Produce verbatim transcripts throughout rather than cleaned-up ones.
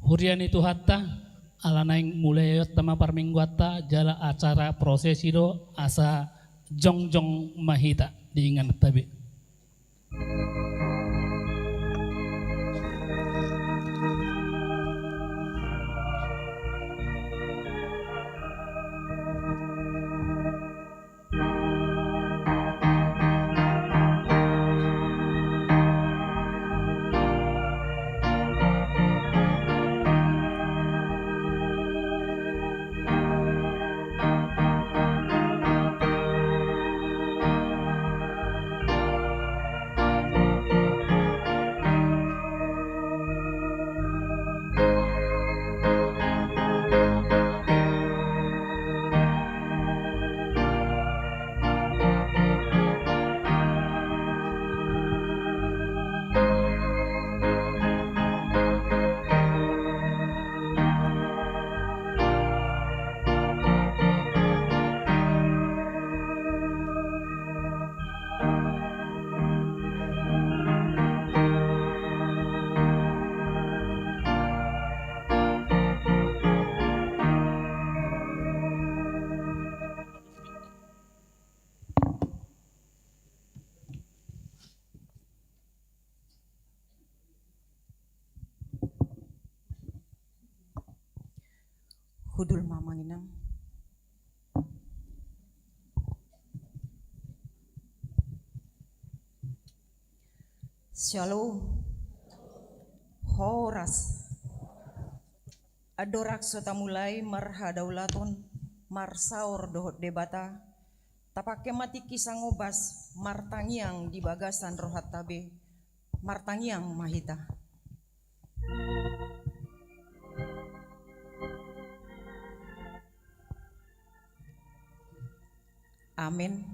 Huria ni Tuhanta, ala naeng mulai ma parmingguanta, jala acara prosesi do, asa jongjong ma hita di ingananta be. Hundul ma amang inang. Syalom. Horas. Andorang so tamulai marhadaulaton, marsaor dohot Debata, tapangke ma tingki sangobas martangiang di bagasan rohanta be, martangiang ma hita. Amen.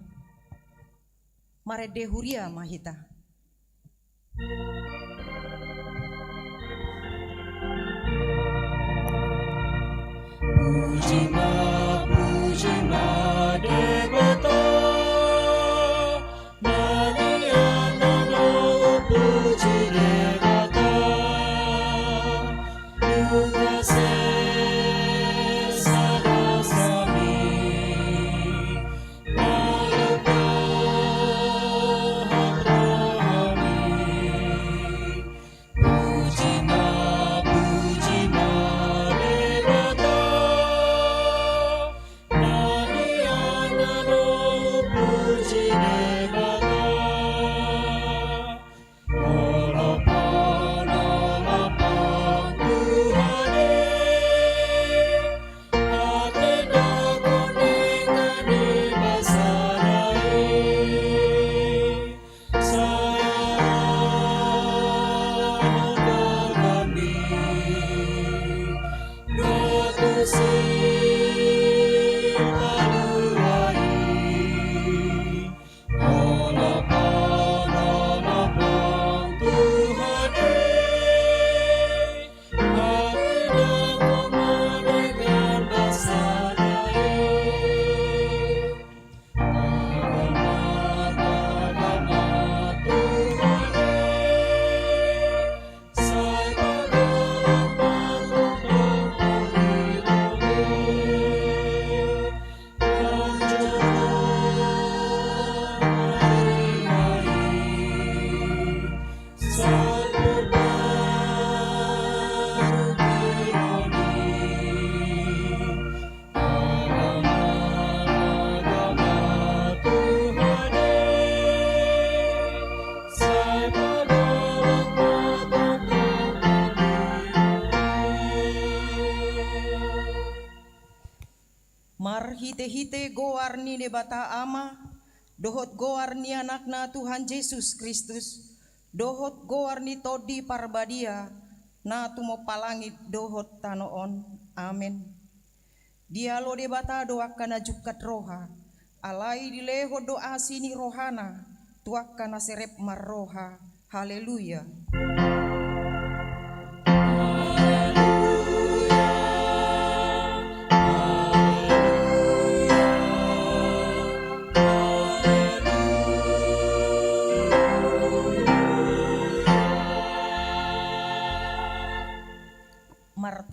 Marende huria ma hita. Puji ma, puji ma Debata, na nian na dohot puji Debata, nunga sesa dosami. Marhitehite goar ni Debata Ama, dohot goar ni Anakna Tuhan Jesus Kristus, dohot goar ni Tondi Parbadia, na tumompa langit dohot tano on. Amen. Dialo Debata do angka na jungkat roha, alai dilehon do asi ni rohana tu angka na serep marroha. Haleluya.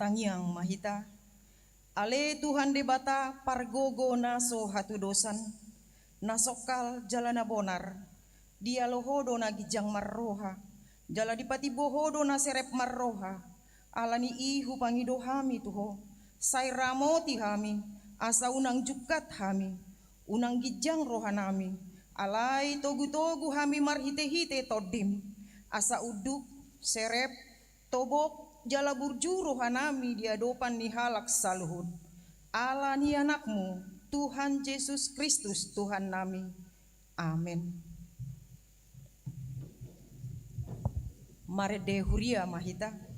Martangiang ma hita. Ale Tuhan Debata, pargogo na so hatudosan, na songkal jala na bonar, dialo Ho do na ginjang marroha, jala dipatimbo Ho do na serep marroha. Ala ni i hupangido hami tu Ho, sai ramoti hami, asa unang jungkat hami, unang ginjang rohanami, alai togu-togu hami marhite-hite Tondim, asa unduk, serep, tobok, jala burju rohanami di adopan ni halak saluhut. Ala ni Anakmu, Tuhan Jesus Kristus, Tuhannami. Amen. Marende huria ma hita.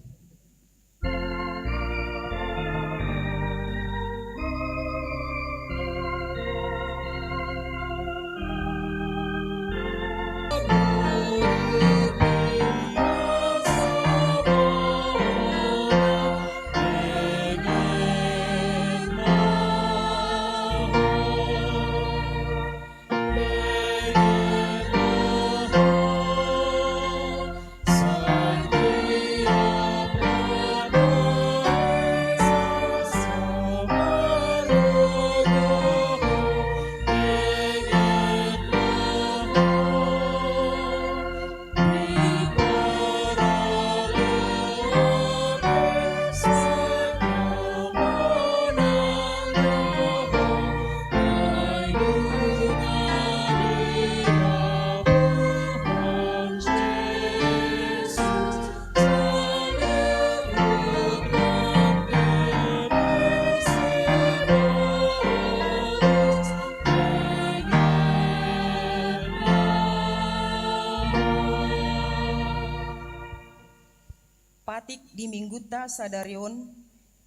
Patik di minggunta sadari on,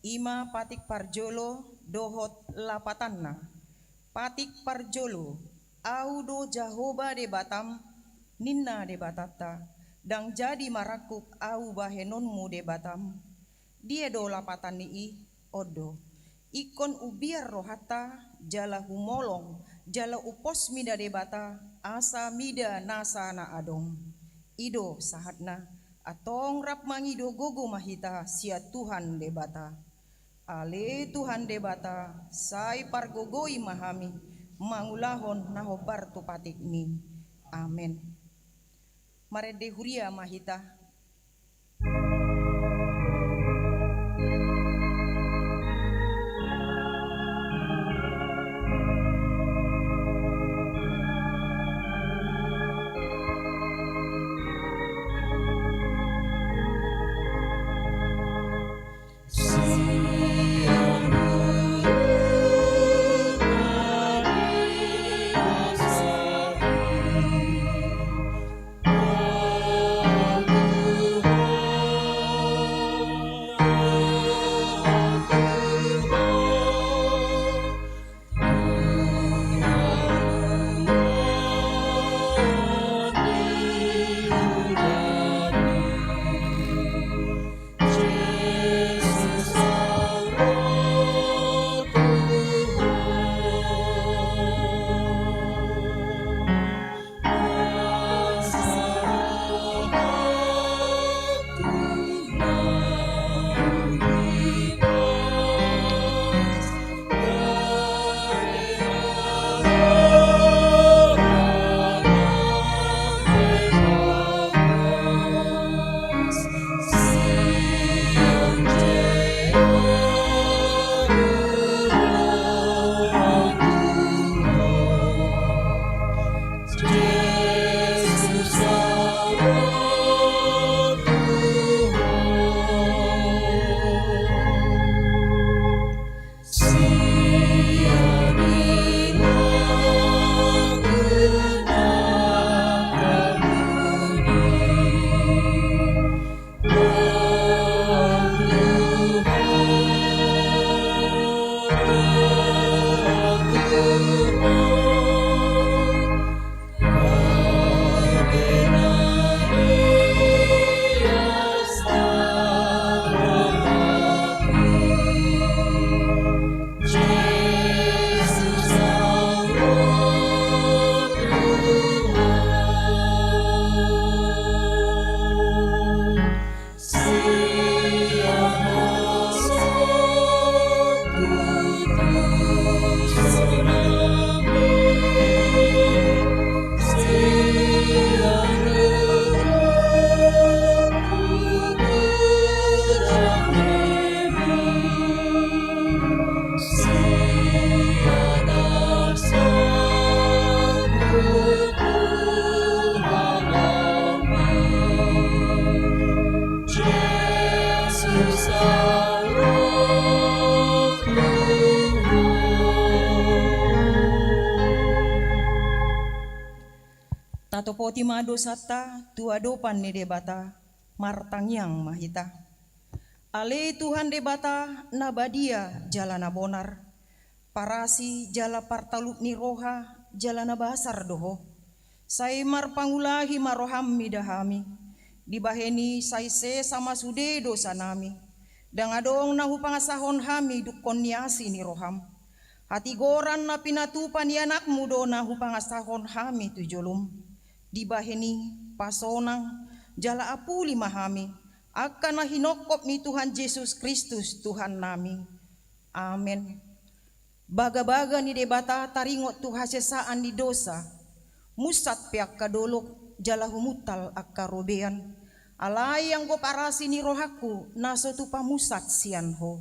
i ma patik parjolo dohot lapatanna. Patik parjolo, Ahu do Jahowa Debatam, ninna Debatanta, ndang jadi marangkup Ahu bahenonmu Debatam. Dia do lapatan ni i? On do. Ingkon umbiar rohanta, jala humolong, jala umpos mida Debata, asa mida nasa na adong. I do sahatna, antong rap mangido gogo ma hita sian Tuhan Debata. Ale Tuhan Debata, sai pargogoi ma hami, mangulahon na hombar tu patikmi. Amen. Marende huria ma hita. Poti ma dosanta tu adopan ni Debata, martangiang ma hita. Ale Tuhan Debata, na badia jala na bonar, parasi jala partalup ni roha, jala na basar do Ho. Sai marpangulahi ma roham mida hami. Dibahen i sai sesa ma sude dosanami. Ndang adong na hupangasahon hami dungkon ni asi ni roham. Hatigoran na pinatupa ni anakmu do na hupangasahon hami tu jolom. Dibahen i, pasonang, jala apuli ma hami, angka na hinongkop ni Tuhan Jesus Kristus Tuhannami. Amen. Bagabaga ni Debata taringot tu hasesaan ni dosa, munsat pe angka dolok, jala humuntal angka robean. Alai anggo parasi ni rohangku na so tupa munsat sian Ho,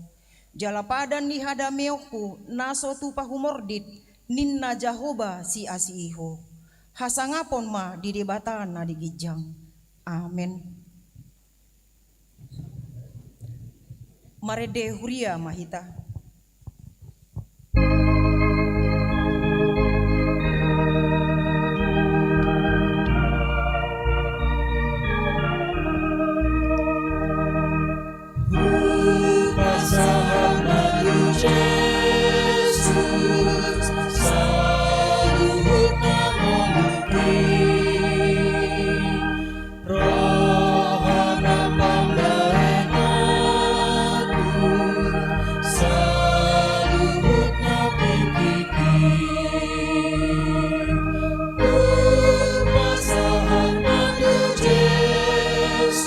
jala padan ni hadameonku na so tupa humordit, ninna Jahowa siasii Ho. Hasangapon ma di Debata na di ginjang. Amen. Marende huria ma hita. Hupasahat ma tu Jesus saluhut na ngolu i. Roha na pambahenanku saluhut na tingki i. Hupasahat ma tu Jesus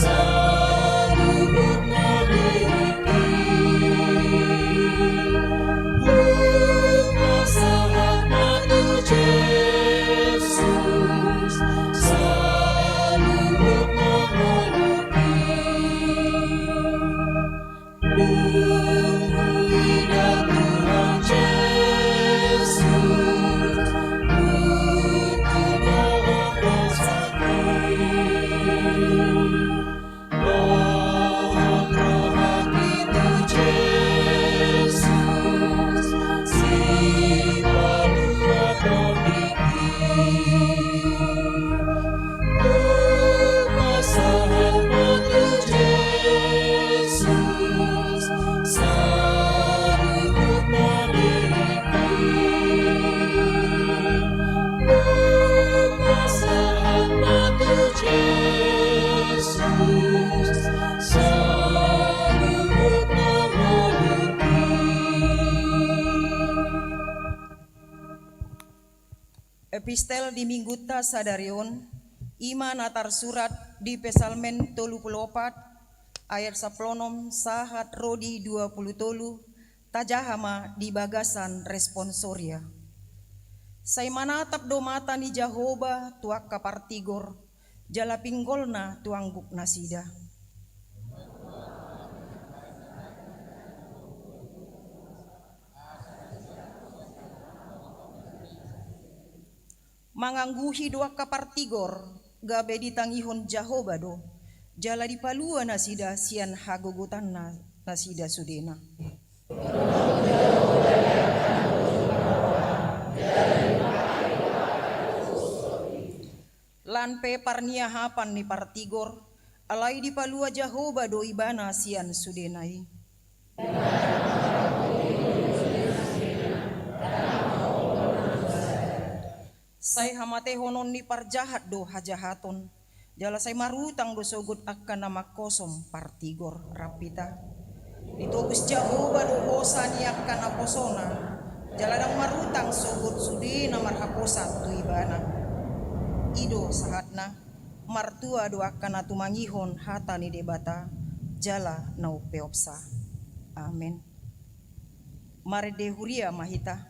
saluhut na tingki i. Hupasahat ma tu Jesus saluhut na ngolu i. Dung huida Tuhan Jesus, hutubu ma dosaku. Lohot rohangki tu Jesus, Sipalua Tondik i. Hupasahat ma tu Jesus saluhut na tingki i. Hupasahat ma tu Jesus saluhut na ngolu i. Epistel di Minggunta sadari on, i ma na tarsurat di Psalmen tolu pulu opat, ayat sampulu onom sahat ro di dua pulu tolu, tajaha ma di bagasan responsoria. Sai manatap do mata ni Jahowa tu angka partigor, jala pinggolna tu angguk nasida. Mangangguhi do angka partigor, gabe ditangihon Jahowa do, jala dipalua nasida sian hagogotanna nasida sudena. Lan pe parniahapan ni partigor, alai dipalua Jahowa do ibana sian sudena i. Sai hamatehonon ni parjahat do hajahaton, jala sai marutang do sogot angka na manghosom partigor. Rap hita. Ditobus Jahowa do hosa ni angka naposona, jala ndang marutang sogot sude na marhaposan tu ibana. I do sahatna. Martua do angka na tumangihon hata ni Debata, jala na umpeopsa. Amen. Marende huria ma hita.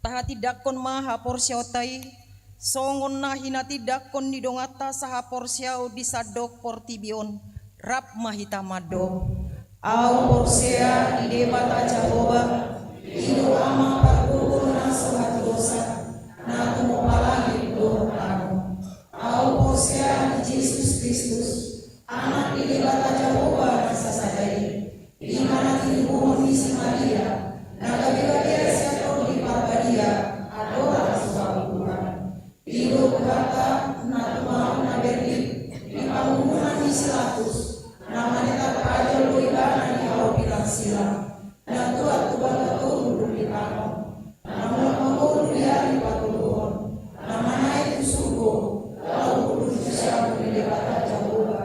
Tahatindangkon ma haporseaonta i, songon na hinatindangkon ni donganta sahaporseaon di sandok portibi on. Rap ma hita mandok. Ahu porsea di Debata Jahowa, i do Ama pargogo na so hatigosan, na tumompa langit dohot tano. Ahu porsea di Jesus Kristus, Anak ni Debata Jahowa na sasada i, i ma na tinubuhon ni si Maria, na gabe bage sian Tondi Parbadia, andorang so babubuhan. I do Tuhanta, na tumangihon na berdik, di pangungunan ni si Pilatus, na manetap ajal do ibana di hau pinarsilang, na tuat tu bagaton dung ditangihon, na mulak mangolu di ari patoluhon, na manaek tu surgo, laho duduk di siamun ni Debata Jahowa,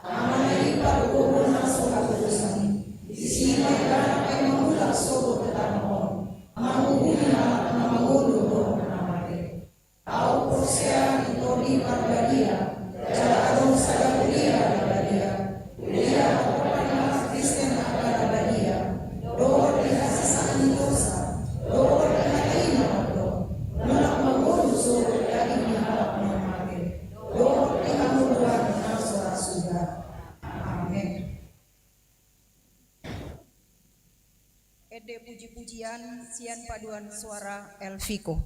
Ama na i pargogo na so hatigosan i. Disi ma ibana paima mulak sogot tu tano on, manguhumi halak na mangolu dohot na mate. Ahu porsea di Tondi Parbadia, jala adong sada huria na badia, huria haporseaon ni halak Kristen angka na badia, dohot di hasesaan ni dosa, dohot di hata i na mandok, mulak mangolu sogot daging ni halak na mate, dohot di hangoluan na so ra suda. Amen. Ende puji-pujian sian paduan suara Elviko.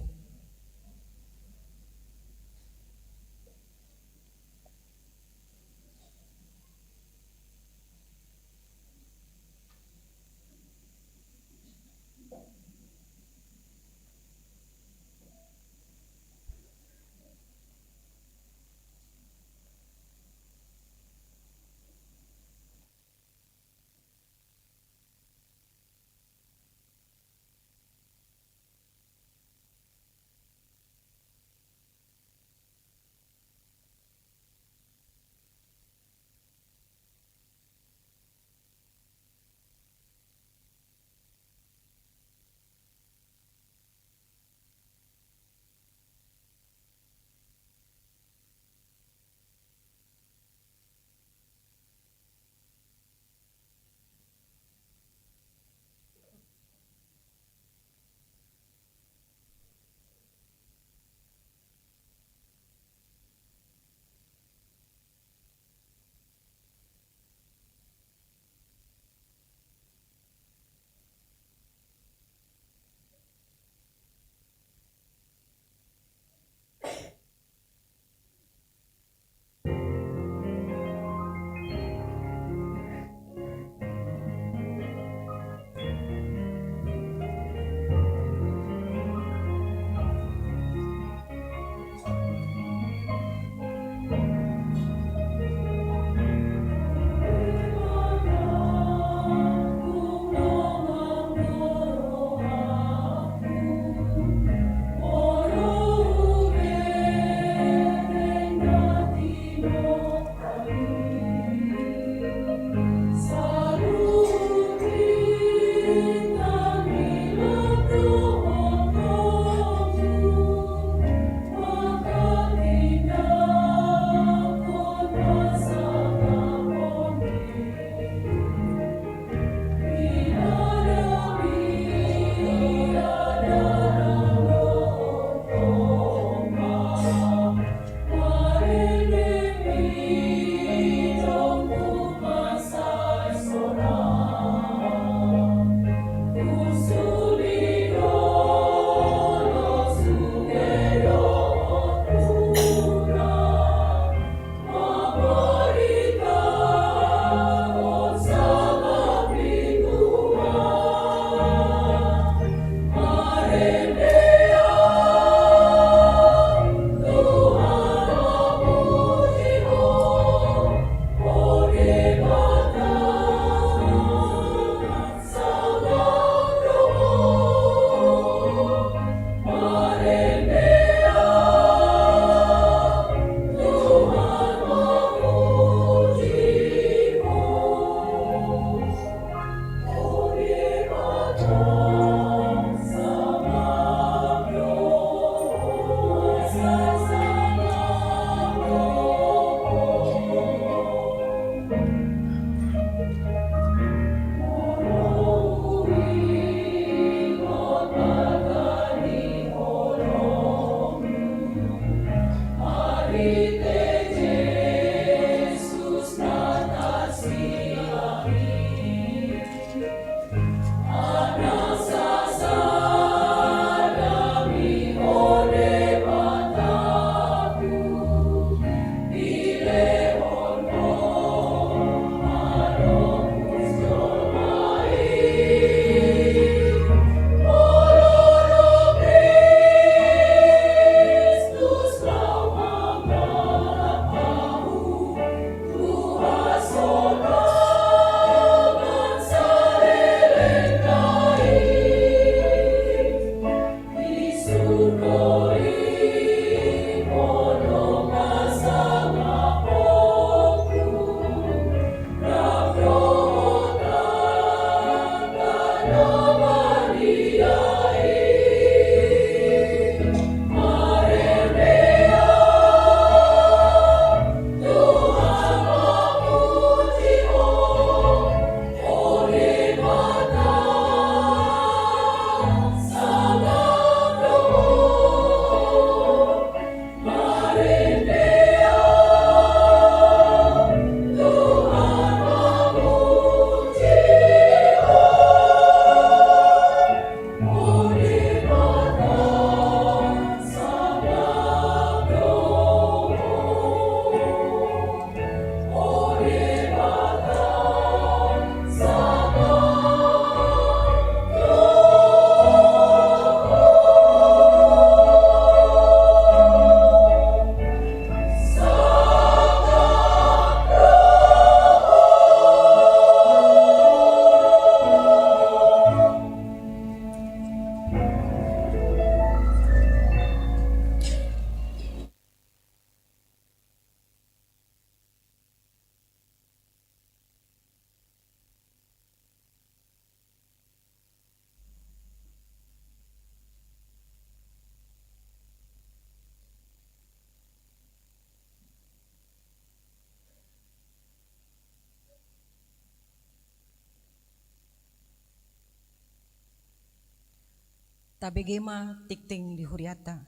Tabege ma tingting di huriata.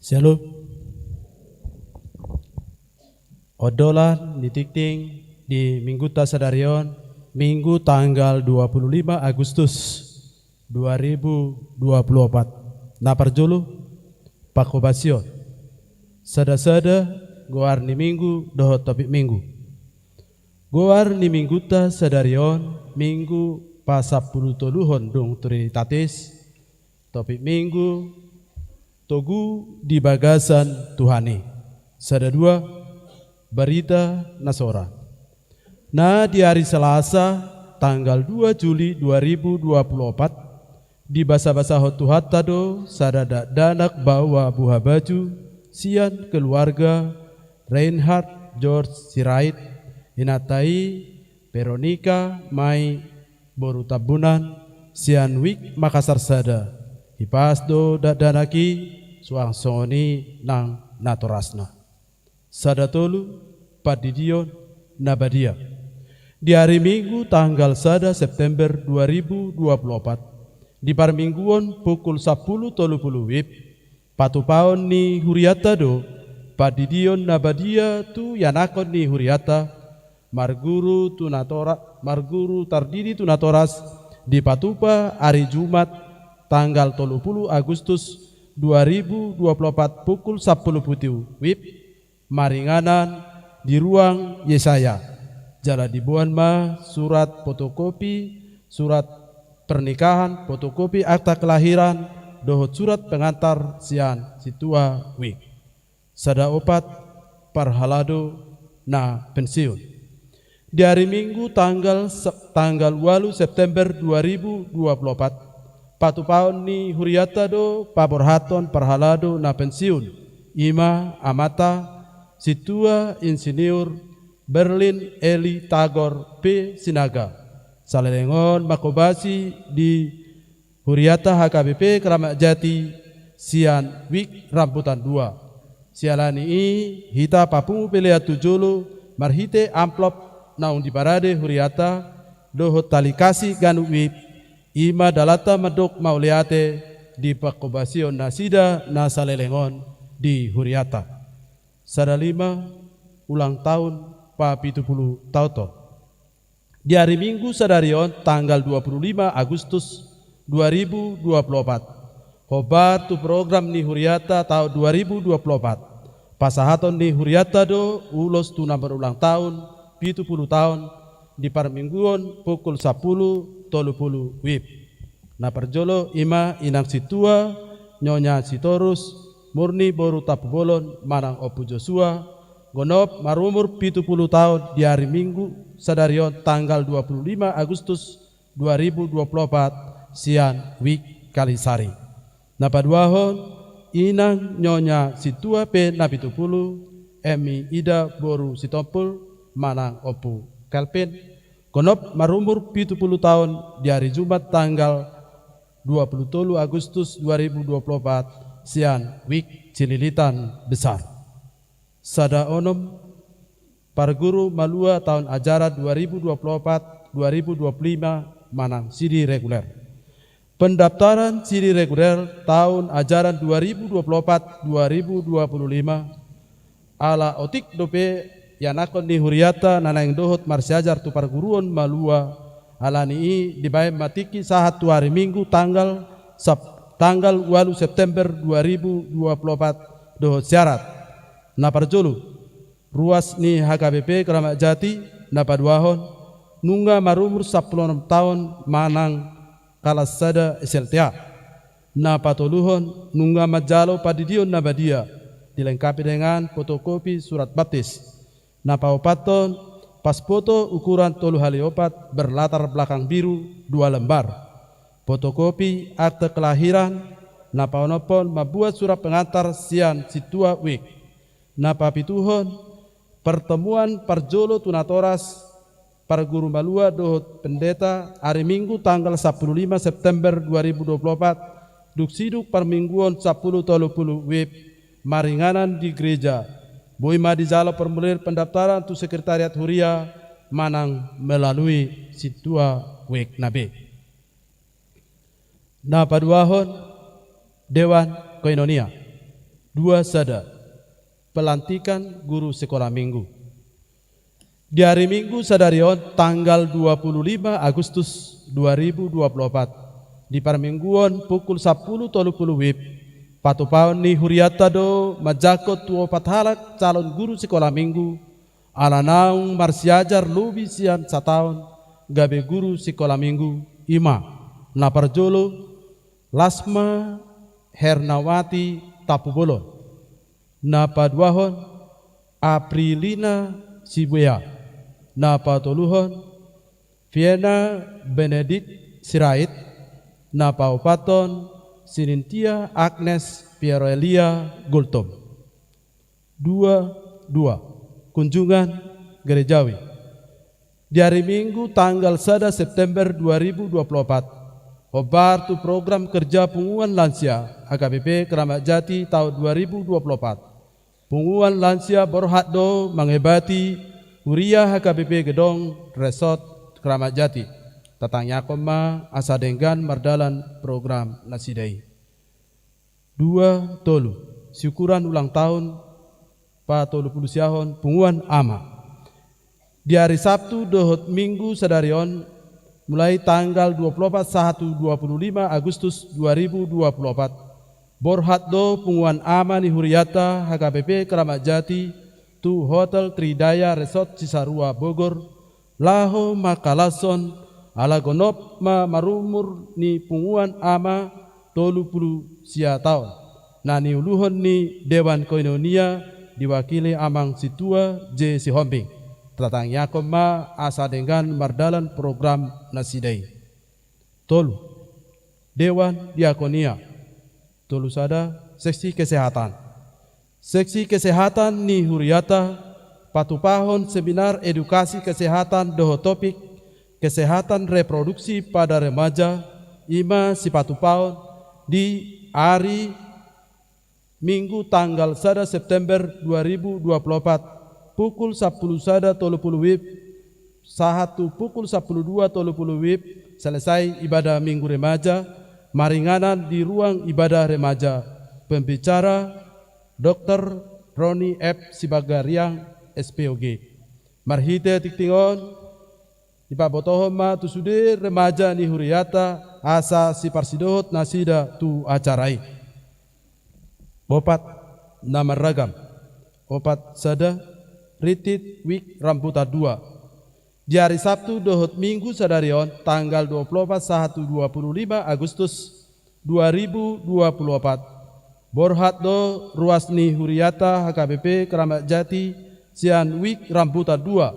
Shalom. Ondolan ni tingting di mingguta sadari on, Minggu tanggal dua puluh lima Agustus dua ribu dua puluh opat. Na parjolo, pangkobasion. Sada-sada goar ni minggu dohot topik minggu. Goar ni mingguta sadari on, Minggu pasampulutoluhon dung Trinitatis, topik minggu, Togu di bagasan Tuhan i. Sada dua, barita na sora. Na di ari Salasa, tanggal dua Juli dua ribu dua puluh opat, dibasa-basahon Tuhanta do sada dakdanak baoa buhabaju sian keluarga Reinhard George Sirait, inanta i Veronica Mai boru Tambunan, sian Wijk Makassar sada. Hipas do dakdanak i, suang songon i nang natorasna. Sada tolu, pandidion na badia. Di ari Minggu tanggal sada September dua ribu dua puluh opat, di parmingguon pukul sampulu tolu pulu WIB, patupaon ni huriata do pandidion na badia tu ianakhon ni huriata, marguru tu natora-, marguru tardidi tu natoras, dipatupa ari Jumat tanggal tolu pulu Agustus dua ribu dua puluh opat pukul sampulu pitu WIB, maringanan di ruang Yesaya. Jala diboan ma surat fotokopi, surat pernikahan, fotokopi akta kelahiran, dohot surat pengantar sian sintua Wijk. Sada opat, parhalado na pensiun. Di ari Minggu tanggal se-, tanggal ualu September dua ribu dua puluh opat, patupaon ni huriata do paborhathon parhalado na pensiun, i ma amanta Sintua Insinyur Berlin Eli Tagor P Sinaga. Saleleng on mangkobasi di huriata H K B P Keramat Jati sian Wijk Rambutan dua. Siala ni i hita papungu pelean tu jolo marhite amplop naung diparade huriata dohot tali kasih ganup WIB, i ma dalanta mandok mauliate di pangkobasion nasida na saleleng on di huriata. Sada lima, ulang tahun papitu pulu taon. Di ari Minggu sadari on tanggal dua pulu lima Agustus dua ribu dua pulu opat, hombar tu program ni huriata taon dua ribu dua pulu opat, pasahaton ni huriata do ulos tu na marulang tahun pitu pulu taon di parmingguon pukul sampulu tolu pulu WIB. Na parjolo i ma inang sintua Nyonya Sitorus Murni boru Tampubolon manang Ompu Josua, gonop marumur pitu pulu taon di ari Minggu sadari on tanggal dua pulu lima Agustus dua ribu dua pulu opat sian Wijk Kalisari. Na paduahon, inang Nyonya Sintua P Napitupulu, Emi Ida boru Sitompul manang Ompu Kelvin, gonop marumur pitu pulu taon di ari Jumat tanggal dua pulu tolu Agustus dua ribu dua pulu opat sian Wijk Cililitan Besar. Sada onom, parguru malua taon ajaran dua ribu dua pulu opat dua ribu dua pulu lima manang sidi reguler. Pendaftaran sidi reguler taon ajaran dua ribu dua pulu opat dua ribu dua pulu lima, ala otik dope ianakhon ni huriata na naeng dohot marsiajar tu parguruon malua, ala ni i dibaen ma tingki sahat tu ari Minggu tanggal sap-, tanggal ualu September dua ribu dua pulu opat dohot syarat. Na parjolo, ruas ni H K B P Keramat Jati. Na paduahon, nunga marumur sampulu onom taon manang kalas sada S L T A. Na patoluhon, nunga manjalo pandidion na badia, dilengkapi dengan fotokopi surat baptis. Na paopathon, paspoto ukuran tolu hali opat berlatar belakang biru dua lembar, fotokopi akte kelahiran. Na paonomhon, mambuat surat pengantar sian sintua Wijk. Na papituhon, Pertemuan parjolo tu natoras parguru malua dohot pendeta, ari Minggu tanggal sampulu lima September dua ribu dua puluh opat, dung sidung parmingguon sampulu tolu pulu WIB, maringanan di gereja. Boi ma dijalo formulir pendaftaran tu sekretariat huria manang melalui sintua WIB na be. Na paduahon, Dewan Koinonia. Dua sada, pelantikan guru sekolah minggu. Di ari Minggu sadari on, tanggal dua pulu lima Agustus dua ribu dua pulu opat, di parmingguon pukul sampulu tolu pulu WIB, patupaon ni huriata do manjangkon tu opat halak calon guru sekolah minggu, ala naung marsiajar lobi sian sataon gabe guru sekolah minggu, i ma: na parjolo, Lasma Hernawati Tampubolon, na paduahon, Aprilina Sibuea, na patoluhon, Fiena Benedict Sirait, na paopathon, Sinintia Agnes Pieroelia Gultom. Dua dua, kunjungan gerejawi. Di ari Minggu tanggal sada September dua ribu dua puluh opat, hombar tu program kerja punguan lansia H K B P Keramat Jati taon dua ribu dua puluh opat. Punguan lansia borhat do mangebati huria H K B P Gedong Resort Keramat Jati. Tatangiangkon ma asa denggan mardalan program nasida i. Dua tolu, syukuran ulang tahun patolu pulu siahon punguan ama. Di ari Sabtu dohot Minggu sadari on, mulai tanggal dua pulu opat sahat tu dua pulu lima Agustus dua ribu dua pulu opat, borhat do punguan ama ni huriata H K B P Keramat Jati tu Hotel Tridaya Resort Cisarua Bogor, laho mangkalashon ala gonop ma marumur ni punguan ama tolu pulu sia taon, na niuluhon ni Dewan Koinonia diwakili Amang Sintua J Sihombing. Tatangiangkon ma asa denggan mardalan program nasida i. Tolu, Dewan Diakonia. Tolu sada, seksi kesehatan. Seksi kesehatan ni huriata patupahon seminar edukasi kesehatan dohot topik kesehatan reproduksi pada remaja, i ma sipatupaon di ari Minggu tanggal sada September dua ribu dua puluh opat, pukul sampulu sada tolu pulu WIB sahat tu pukul sampulu dua tolu pulu WIB, selesai ibadah Minggu Remaja, maringanan di ruang ibadah remaja. Pembicara, Doktor Roni F Sibagariang, S P O G. Marhite tingting on, dipabotohon ma tu sude remaja ni huriata asa siparsidohot nasida tu acara i. Opat, na marragam. Opat sada, Rintit WIB Rambutan dua. Di ari Sabtu dohot Minggu sadari on, tanggal dua pulu opat sahat tu dua pulu lima Agustus dua ribu dua pulu opat, borhat do ruas ni huriata H K B P Keramat Jati sian WIB Rambutan dua,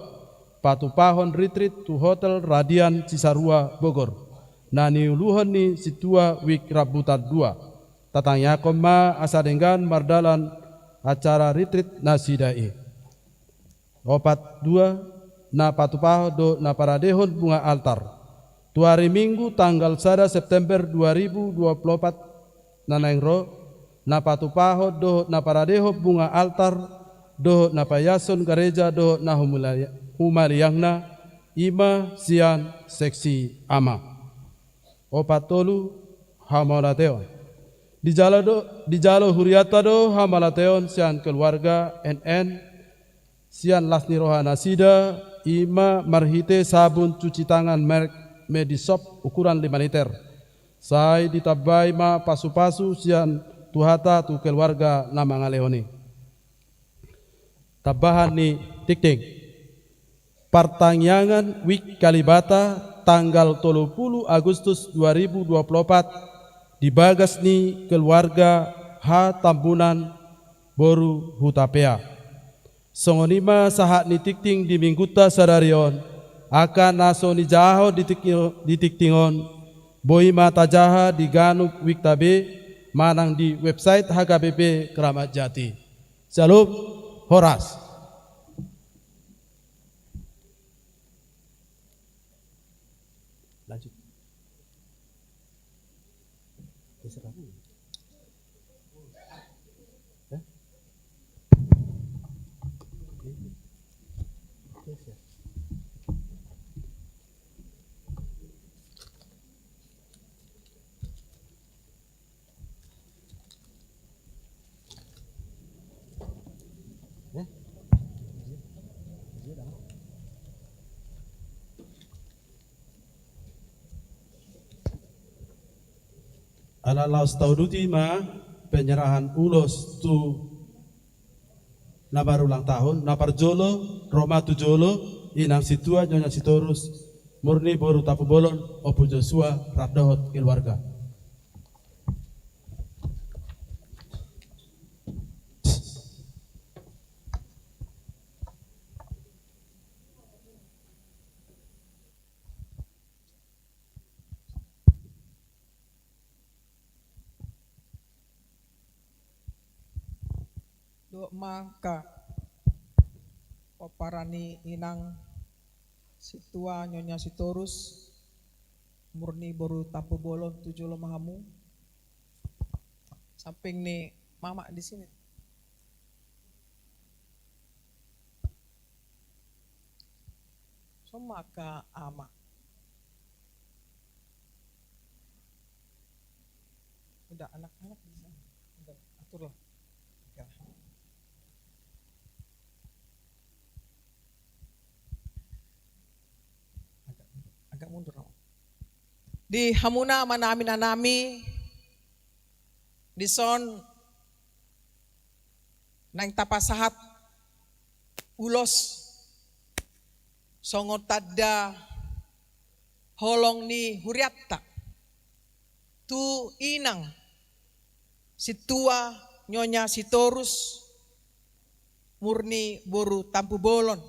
patupahon ritrit tu Hotel Radian Cisarua Bogor, na niuluhon ni sintua WIB Rambutan dua. Tatangiangkon ma asa denggan mardalan acara ritrit nasida i. Opat dua, na patupahon dohot na paradehon bunga altar. Tu ari Minggu tanggal sada September dua ribu dua pulu opat na naeng ro, na patupahon dohot na paradehon bunga altar dohot na paiashon gareja dohot na humula-, humaliangna, i ma sian seksi ama. Opat tolu, hamauliateon. Dijalo do, dijalo huriata do hamauliateon sian keluarga N N, sian las ni roha nasida, i ma marhite sabun cuci tangan merek Medisop ukuran lima liter. Sai ditambai ma pasupasu sian Tuhanta tu keluarga na mangalehon i. Tambahan ni tingting. Partangiangan WIB Kalibata tanggal tolu pulu Agustus dua ribu dua pulu opat di bagas ni keluarga H Tambunan boru Hutapea. Songon i ma sahat ni tingting di Minggunta sadari on, angka na so nijahahon di tingting, di tingting on, boi ma tajaha di ganup WIB-ta be manang di website H K B P Keramat Jati. Shalom, horas. Ala laos tauduti ma penyerahan ulos tu na marulang tahun, na parjolo, ro ma tu jolo, Inang Sintua Nyonya Sitorus, murni boru Tampubolon, Ompu Joshua, rap dohot keluarga. Dohot ma angka pomparan ni Inang Sintua Nyonya Sitorus, murni boru Tampubolon, tu jolo ma hamu. Samping ni mama di sini. Songon ma angka ama. Udah, anak-anak di sana. Udah, aturlah. Oke. Agak, agak mundur, Om. Di hamuna amanami, inanami, dison naeng tapasahat ulos songon tanda holong ni hurianta tu Inang Sintua Nyonya Sitorus, murni boru Tampubolon.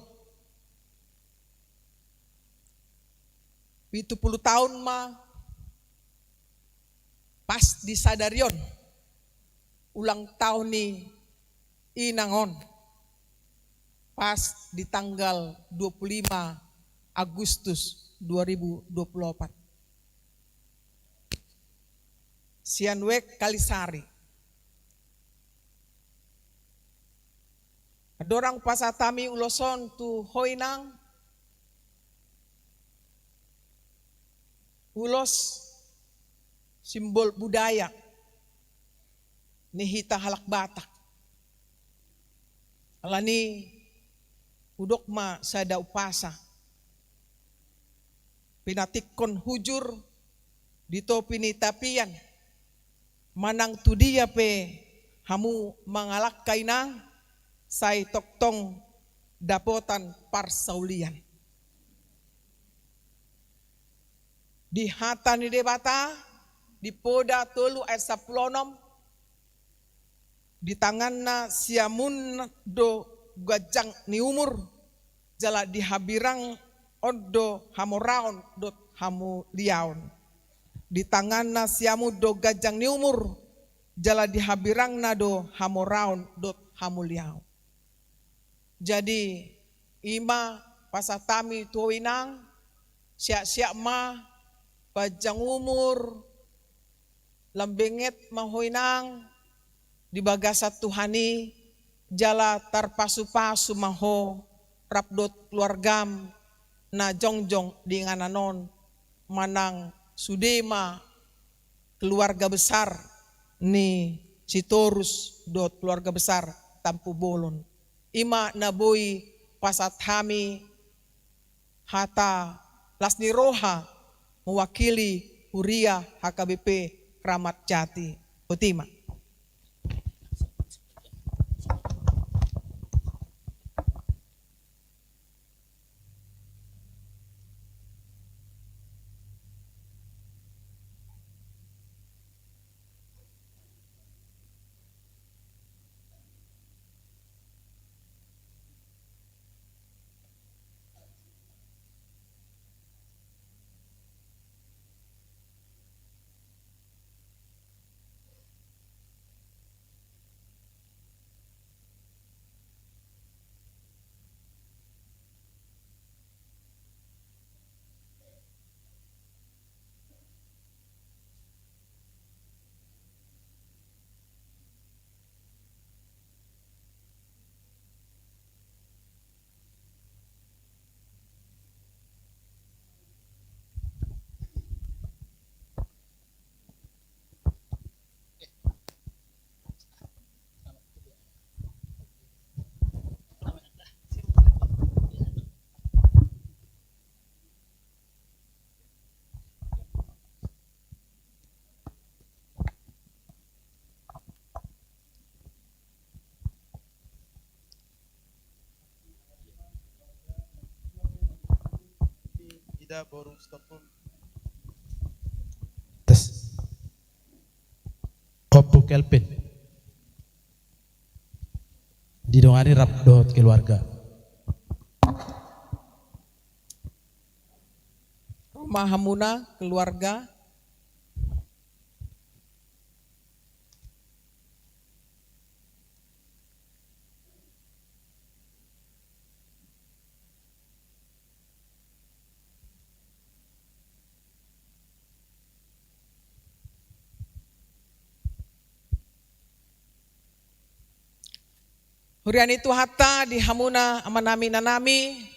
Pitu pulu taon ma pas di sadari on ulang tahun ni Inang on, pas di tanggal dua pulu lima Agustus dua ribu dua pulu opat. Sian Wijk Kalisari. Andorang pasahat hami ulos on tu ho Inang, ulos simbol budaya ni hita halak Batak. Alani hudok ma sada umpasa. Pinantikhon hujur di topi ni tapian, manang tu dia pe hamu mangalangka Inang, sai tongtong dapotan parsaulian. Di hata ni Debata, di Poda tolu ayat sampulu onom, di tanganna siamun do ganjang ni umur, jala di hambirang on do hamoraon dohot hamuliaon. Di tanganna siamun do ganjang ni umur, jala di hambirangna do hamoraon dohot hamuliaon. Jadi, i ma pasahat hami tu ho Inang, sehat-sehat ma, panjang umur, lam benget ma ho Inang di bagasan Tuhan i, jala tarpasu-pasu ma ho rap dohot keluargam na jongjong di inganan on, manang sude ma keluarga besar ni Sitorus dohot keluarga besar Tampubolon. I ma na boi pasahat hami hata las ni roha mewakili huria H K B P Kramat Jati. Boti ma. Tes. Ompu Kelvin. Didongani rap dohot keluarga. Ro ma hamuna keluarga. Huria ni Tuhanta, di hamuna amanami, inanami,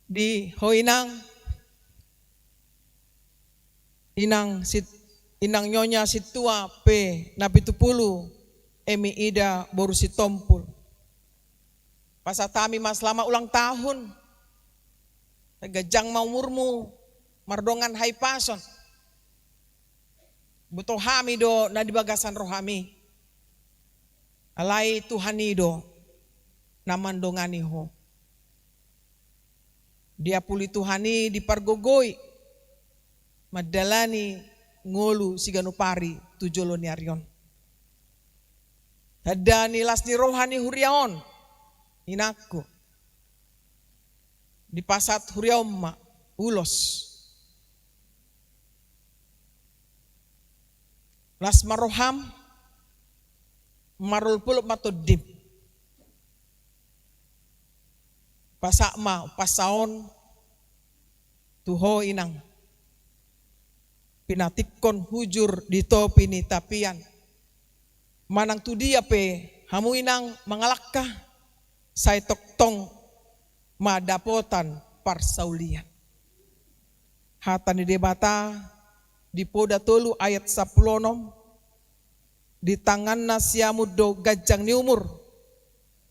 di ho inang, inang sit-, inang Nyonya Sintua pe na pitu pulu, Emi Ida boru Sitompul. Pasahat hami ma selamat ulang tahun. Ganjang ma umurmu mardongan hahipason. Boto hami do na di bagasan rohami. Alai Tuhan i do na mandongani ho. Diapuli Tuhan i, dipargogoi mandalani ngolu siganup ari tu jolo ni ari on. Tanda ni las ni roha ni huria on, inangku, dipasahat huria on ma ulos. Las ma roham, marolopolop ma tondim. Pasahat ma umpasa on tu ho inang. Pinantikhon hujur di topi ni tapian. Manang tu dia pe hamu inang mangalangka, sai tongtong ma dapotan parsaulian. Hata ni Debata di Poda tolu ayat sampulu onom, di tanganna siamun do ganjang ni umur,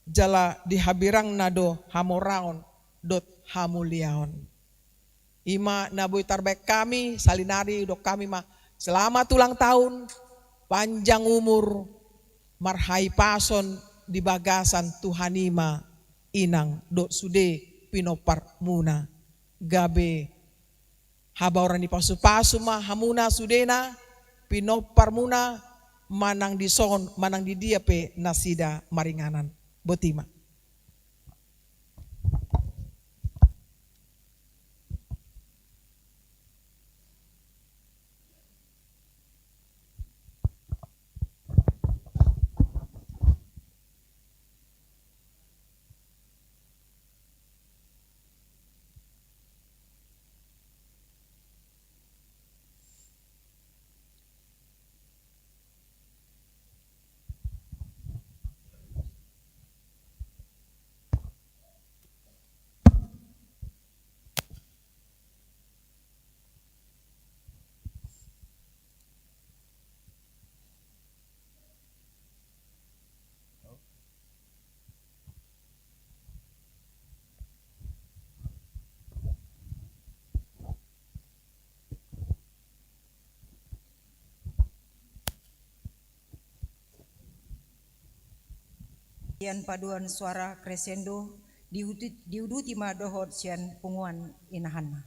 jala di habirangna do hamoraon dohot hamuliaon. I ma na boi tarbahen hami, saonari dok hami ma selamat ulang tahun, panjang umur, marhahipason di bagasan Tuhan i ma inang dohot sude pinomparmuna. Gabe habaoran ni pasupasu ma hamuna sudena, pinomparmuna, manang dison, manang di dia pe nasida maringanan. Boti ma. Sian paduan suara crescendo, diuduti, diuduti ma dohot sian punguan inahanna.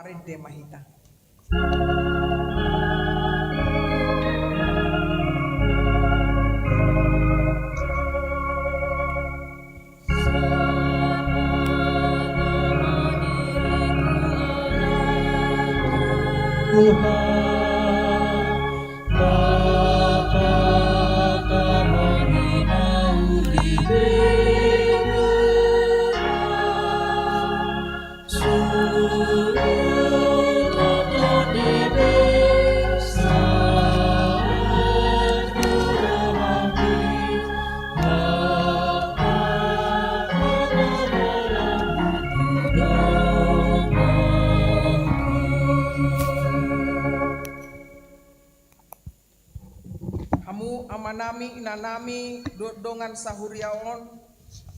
Rende ma hita. Hamu amanami, inanami, dohot dongan sahuria on,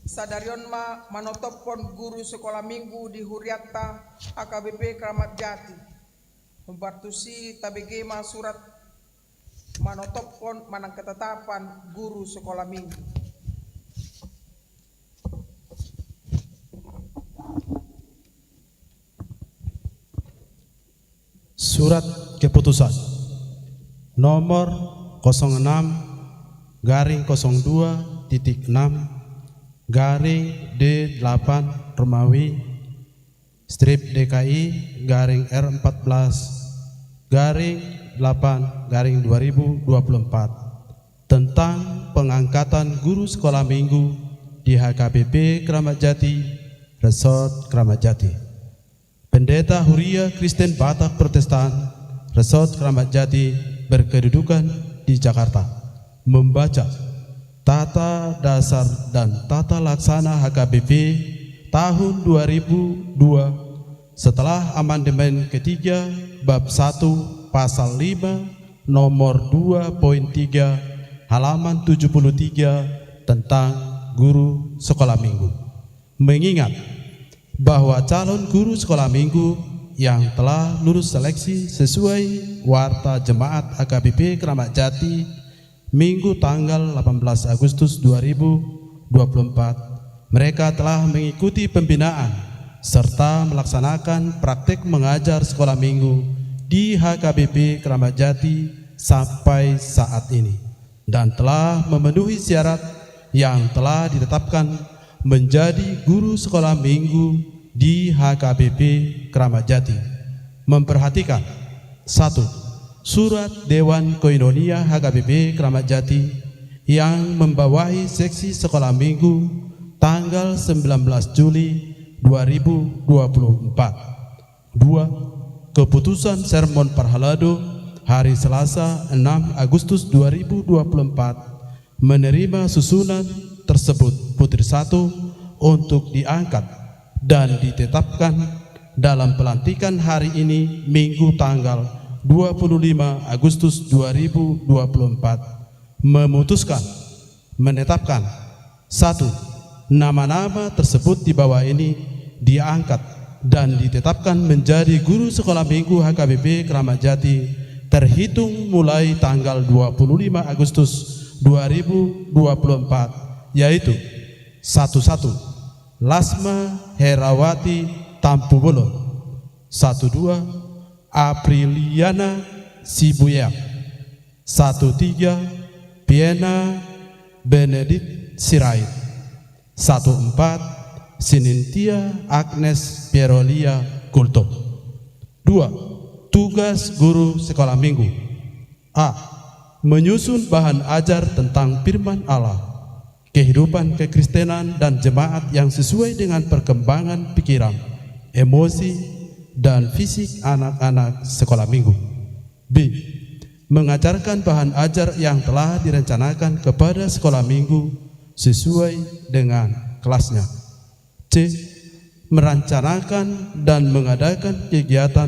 sadari on ma manotophon guru sekolah minggu di hurianta H K B P Keramat Jati. Hombar tusi tabege ma surat manotophon manang ketetapan guru sekolah minggu. Surat keputusan nomor kosong enam garing kosong dua titik enam garing D delapan Romawi strip D K I garing R empat belas garing delapan garing dua ribu dua puluh empat tentang pengangkatan guru sekolah minggu di H K B P Keramat Jati, Resort Keramat Jati. Pendeta Huria Kristen Batak Protestan, Resort Keramat Jati, berkedudukan di Jakarta, membaca tata dasar dan tata laksana H K B P tahun dua ribu dua setelah amandemen ketiga bab satu pasal lima nomor dua poin tiga halaman tujuh puluh tiga tentang guru sekolah minggu. Mengingat bahwa calon guru sekolah minggu yang telah lulus seleksi sesuai warta jemaat H K B P Keramat Jati, Minggu tanggal delapan belas Agustus dua ribu dua puluh empat, mereka telah mengikuti pembinaan serta melaksanakan praktek mengajar sekolah minggu di H K B P Keramat Jati sampai saat ini, dan telah memenuhi syarat yang telah ditetapkan menjadi guru sekolah minggu di H K B P Keramat Jati. Memperhatikan: satu. Surat Dewan Koinonia H K B P Keramat Jati yang membawahi seksi sekolah minggu tanggal sembilan belas Juli dua ribu dua puluh empat. Dua. Keputusan sermon parhalado hari Selasa enam Agustus dua ribu dua puluh empat menerima susunan tersebut, Putri satu, untuk diangkat dan ditetapkan dalam pelantikan hari ini, Minggu tanggal dua puluh lima Agustus dua ribu dua puluh empat, memutuskan, menetapkan: satu. Nama-nama tersebut di bawah ini diangkat dan ditetapkan menjadi guru sekolah minggu H K B P Keramat Jati terhitung mulai tanggal dua puluh lima Agustus dua ribu dua puluh empat, yaitu: satu satu. Lasma Herawati Tampubolon. Satu dua. Apriliana Sibueang. Satu tiga. Piena Benedict Sirait. Satu empat. Sinintia Agnes Pierolia Gultom. Dua. Tugas guru sekolah minggu. A. Menyusun bahan ajar tentang firman Allah, kehidupan kekristenan dan jemaat yang sesuai dengan perkembangan pikiran, emosi, dan fisik anak-anak sekolah minggu. B. Mengajarkan bahan ajar yang telah direncanakan kepada sekolah minggu sesuai dengan kelasnya. C. Merencanakan dan mengadakan kegiatan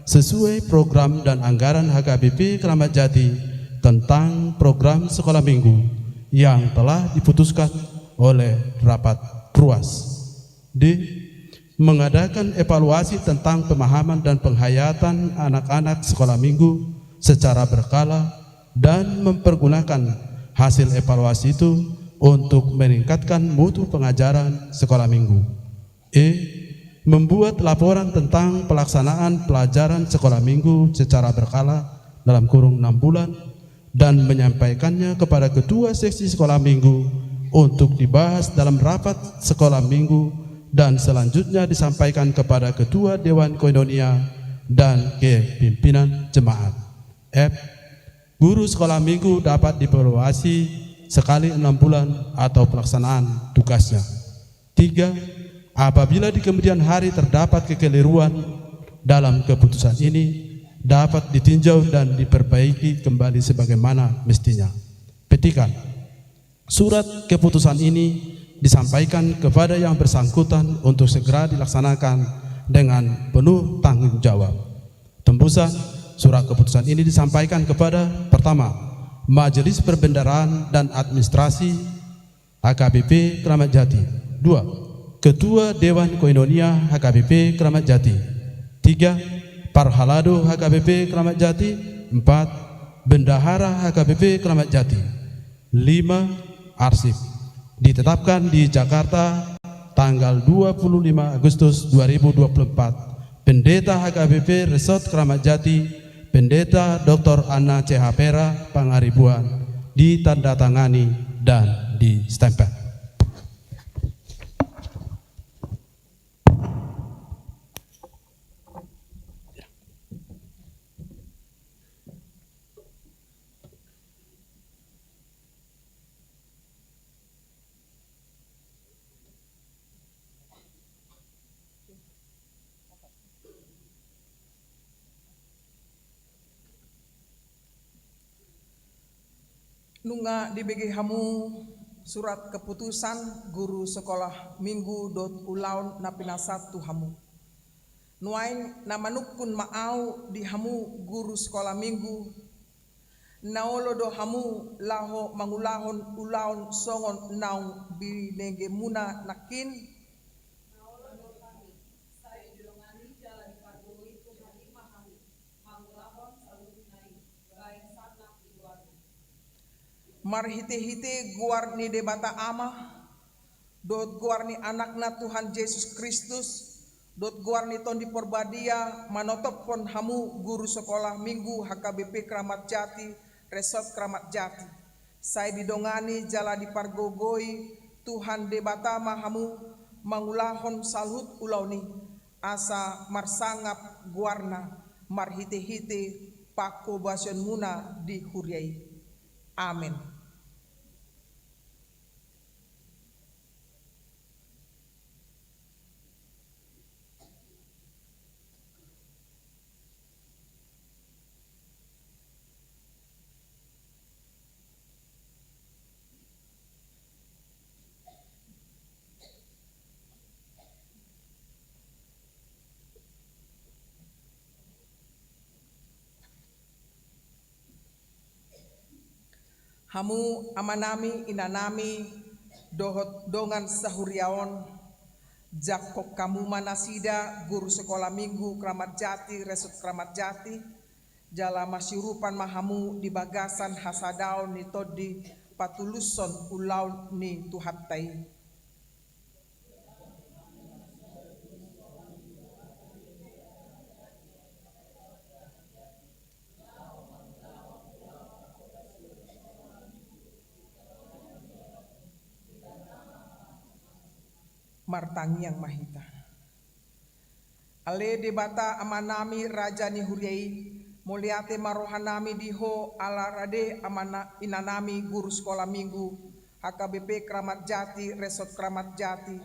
sesuai program dan anggaran H K B P Keramat Jati tentang program sekolah minggu yang telah diputuskan oleh rapat ruas. D. Mengadakan evaluasi tentang pemahaman dan penghayatan anak-anak sekolah minggu secara berkala dan mempergunakan hasil evaluasi itu untuk meningkatkan mutu pengajaran sekolah minggu. E. membuat laporan tentang pelaksanaan pelajaran sekolah minggu secara berkala dalam kurun enam bulan dan menyampaikannya kepada ketua seksi sekolah minggu untuk dibahas dalam rapat sekolah minggu dan selanjutnya disampaikan kepada ketua dewan koinonia dan kepimpinan jemaat. F. Guru sekolah minggu dapat dievaluasi sekali enam bulan atau pelaksanaan tugasnya. Tiga, apabila di kemudian hari terdapat kekeliruan dalam keputusan ini, dapat ditinjau dan diperbaiki kembali sebagaimana mestinya. Petikan, surat keputusan ini disampaikan kepada yang bersangkutan untuk segera dilaksanakan dengan penuh tanggung jawab. Tembusan, surat keputusan ini disampaikan kepada, pertama, Majelis Perbendaharaan dan Administrasi H K B P Kramat Jati. Dua, Ketua Dewan Koinonia H K B P Kramat Jati. Tiga, Parhalado H K B P Kramat Jati. Empat, Bendahara H K B P Kramat Jati. Lima, arsip. Ditetapkan di Jakarta tanggal dua puluh lima Agustus dua ribu dua puluh empat. Pendeta H K B P Resort Kramat Jati, Pendeta Doktor Anna C H Pera Pangaribuan, ditandatangani dan distempel. Nunga dibege hamu surat keputusan guru sekolah minggu dohot ulaon na pinasahat tu hamu. Nuaeng na manungkun ma ahu di hamu guru sekolah minggu, na olo do hamu laho mangulahon ulaon songon naung binegemuna nangkin? Na olo do hami, sai didongani jala dipargogoi Tuhan i ma hamu mangulahon saluhutna i, baen sangap di goarna. Marhitehite goar ni Debata Ama, dohot goar ni Anakna Tuhan Jesus Kristus, dohot goar ni Tondi Porbadia, manotophon hamu guru sekolah minggu H K B P Kramat Jati, Resort Kramat Jati. Sai didongani jala dipargogoi Tuhan Debata ma hamu mangulahon saluhut ulaon i, asa marsangap goarna marhitehite panghobasionmuna di huria i. Amen. Hamu amanami, inanami, dohot dongan sahuria on, jangkon hamu ma nasida guru sekolah minggu Kramat Jati, Resort Kramat Jati, jala masiurupan ma hamu di bagasan hasadaon ni Tondi patulushon ulaon ni Tuhanta i. Martangiang ma hita. Ale Debata Amanami, Raja ni huria i, mauliate ma rohanami di Ho ala rade amana, inanami guru sekolah minggu H K B P Kramat Jati, Resort Kramat Jati,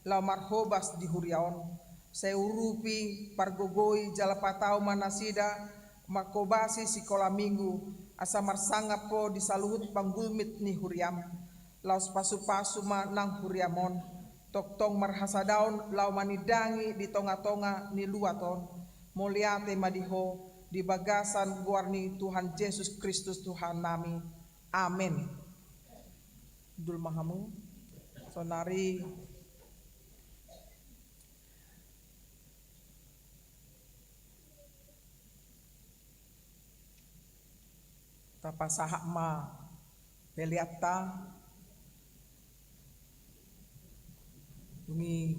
laho marhobas di huria on. Sai urupi, pargogoi jala patau ma nasida manghobasi sikola minggu, asa marsangap Ho di saluhut panggulmit ni huriam. Laos pasupasu ma nang huriam on, tongtong marhasadaon laho manindangi di tongatonga ni luat on. Mauliate ma di Ho, di bagasan goar ni Tuhan Jesus Kristus Tuhannami. Amen. Hundul ma hamu. Saonari tapasahat ma peleanta. Dung i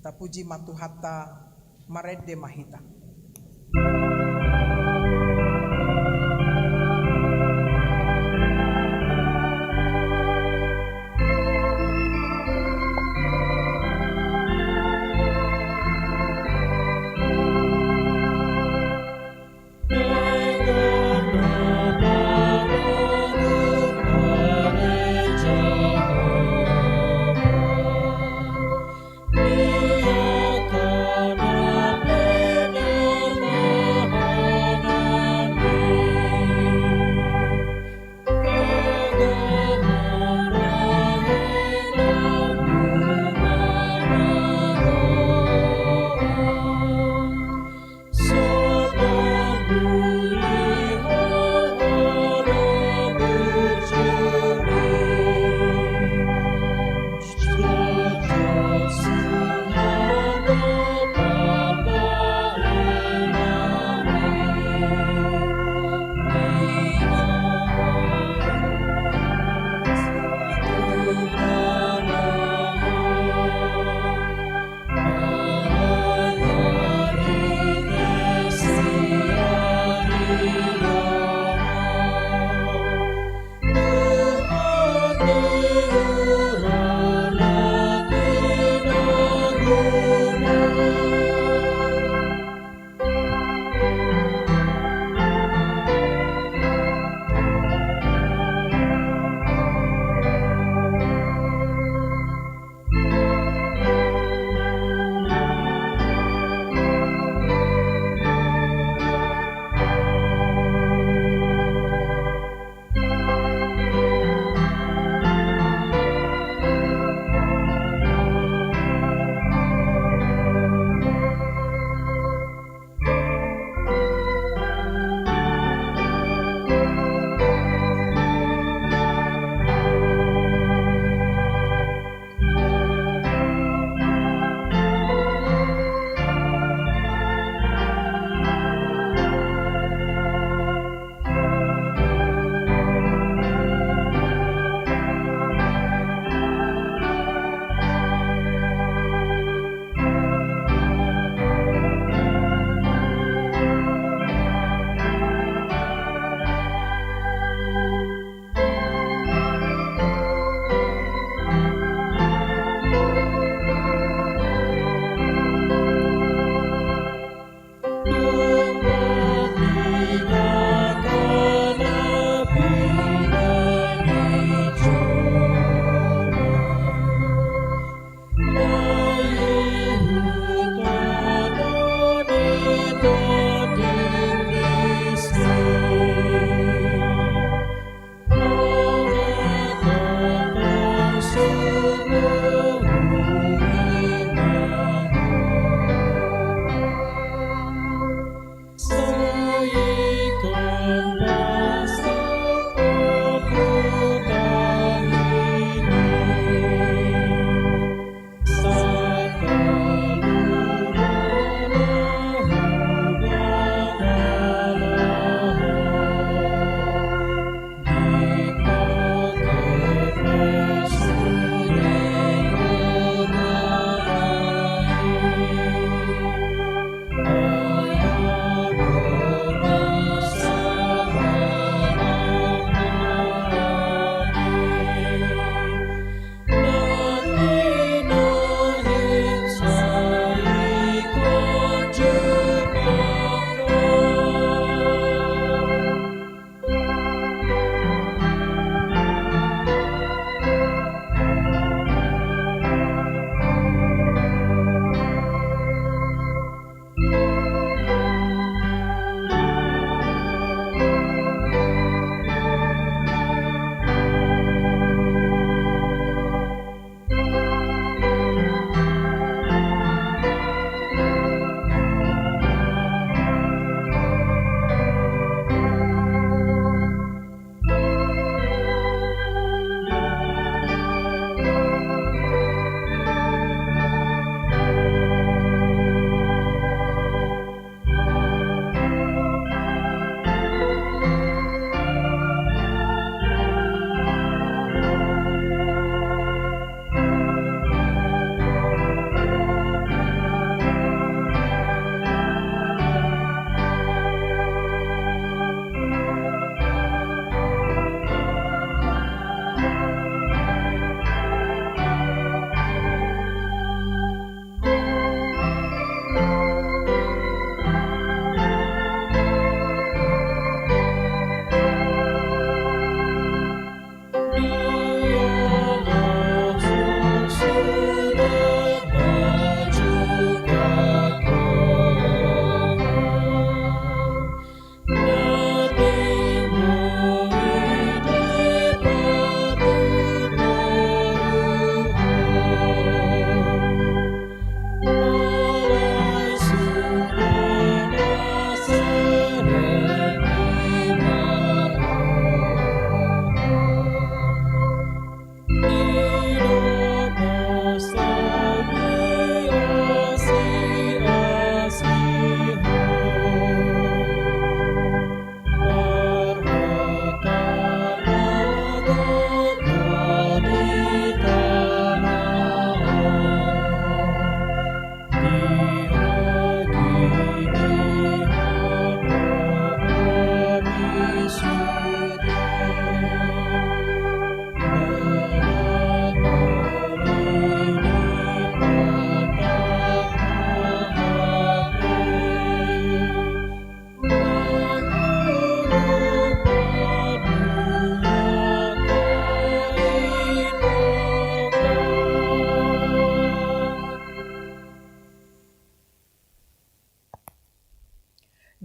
Tapuji ma Tuhanta, marende ma hita.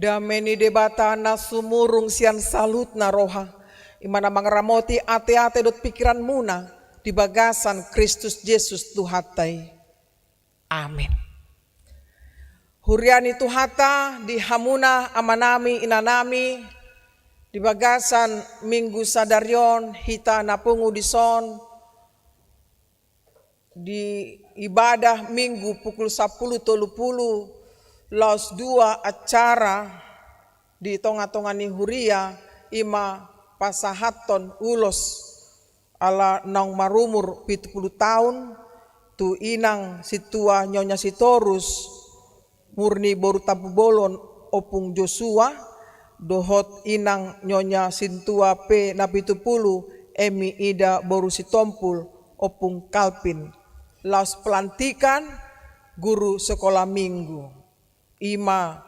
Dame ni Debata na sumurung sian saluhutna roha, i ma na mangaramoti ateate dohot pingkiranmuna di bagasan Kristus Jesus Tuhanta i. Amen. Huria ni Tuhanta, di hamuna amanami inanami, di bagasan Minggu sadari on hita na pungu dison, di ibadah Minggu pukul sampulu tolu pulu, laos dua acara di tonga-tonga ni huria, i ma pasahathon ulos ala naung marumur pitu pulu taon, tu inang sintua Nyonya Sitorus, Murni boru Tampubolon, Ompung Josua, dohot inang Nyonya sintua pe na pitu pulu, Emi Ida boru Sitompul, Ompung Kalpin. Laos pelantikan guru sekolah minggu, i ma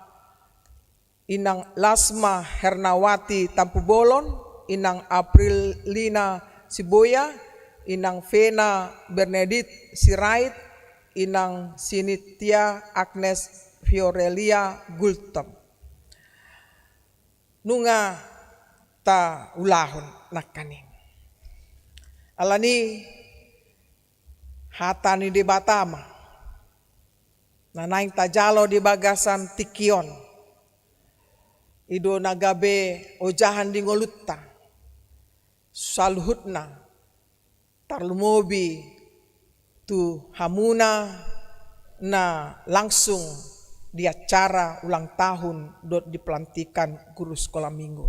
inang Lasma Hernawati Tampubolon, inang Aprilina Siboya, inang Vena Bernadit Sirait, inang Sinitia Agnes Fiorelia Gultom. Nunga taulahon nangkaning. Alani hata ni Debata ma na naeng tajalo di bagasan tingki on. I do na gabe ojahan di ngolunta saluhutna, tarlumobi tu hamuna na langsung di acara ulang tahun dohot di pelantikan guru sekolah minggu.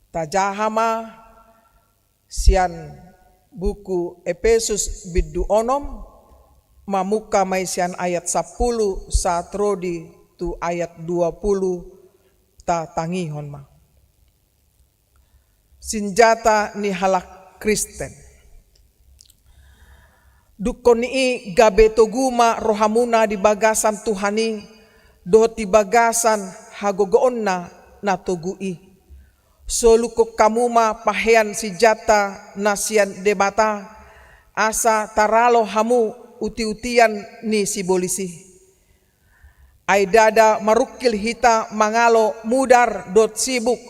Tajaha ma sian buku Epesus bindu onom, mamungka ma i sian ayat sampulu sahat ro di tu ayat dua pulu, tatangihon ma. Sinjata ni halak Kristen. Dungkon ni i gabe togu ma rohamuna di bagasan Tuhan i, dohot di bagasan hagogoonna na togu i. Solukkon hamu ma pahean sinjata na sian Debata, asa taralo hamu uti-utian ni sibolis i. Ai ndada marungkil hita mangalo mudar dohot sibuk,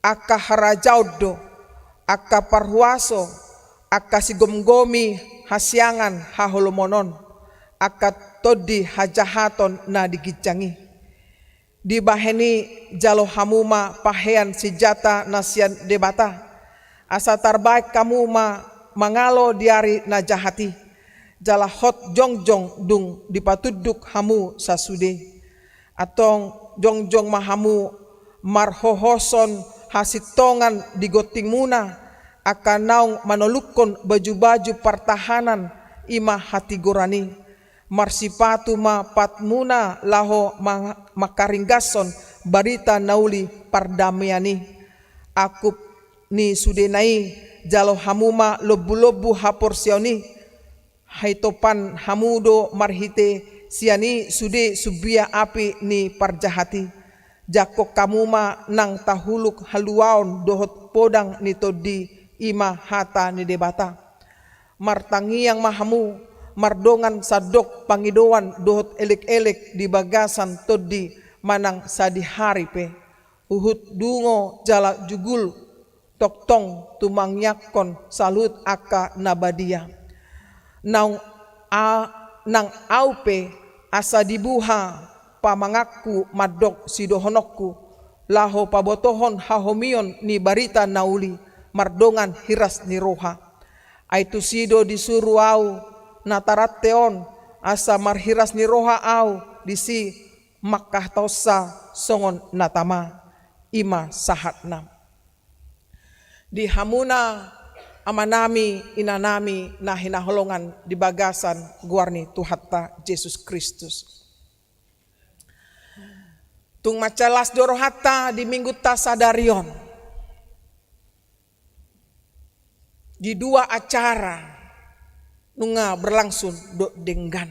angka harajaon do, angka parhuaso, angka sigomgomi hasiangan haholomon on, angka tondi hajahaton na di ginjang i. Dibahen i jalo hamu ma pahean sinjata na sian Debata, asa tarbahen hamu ma mangalo di ari na jahat i, jala hot jongjong dung dipatunduk hamu sasude. Antong jongjong ma hamu marhohoson hasintongan di gontingmuna, angka naung manolukkon baju-baju partahanan, i ma hatigoran i. Marsipatu ma patmuna laho ma-, mangkaringgashon barita na uli pardamean i. Angkup ni sudena i, jalo hamu ma lombu-lombu haporseaon i. Haitopan hamu do marhite sian i sude sumbia api ni parjahat i. Jangkon hamu ma nang tahuluk haluaon dohot podang ni tondi, i ma hata ni Debata. Martangiang ma hamu, mardongan sandok pangidoan dohot elek-elek di bagasan tondi manang sadihari pe. Huhut dungo jala jugul tongtong tumangiangkon saluhut angka na badia. Naung a-, nang ahu pe asa dibuha pamanganku mandok sidohononku, laho pabotohon hahomion ni barita na uli mardongan hiras ni roha. Ai tusi do disuru ahu na tarante on, asa marhiras ni roha ahu disi mangkatahonsa songon na tama. I ma sahatna. Di hamuna amanami, inanami na hinaholongan di bagasan goar ni Tuhanta Jesus Kristus. Tung mansai las do rohanta di minggunta sadari on. Di dua acara nunga berlangsung dohot denggan.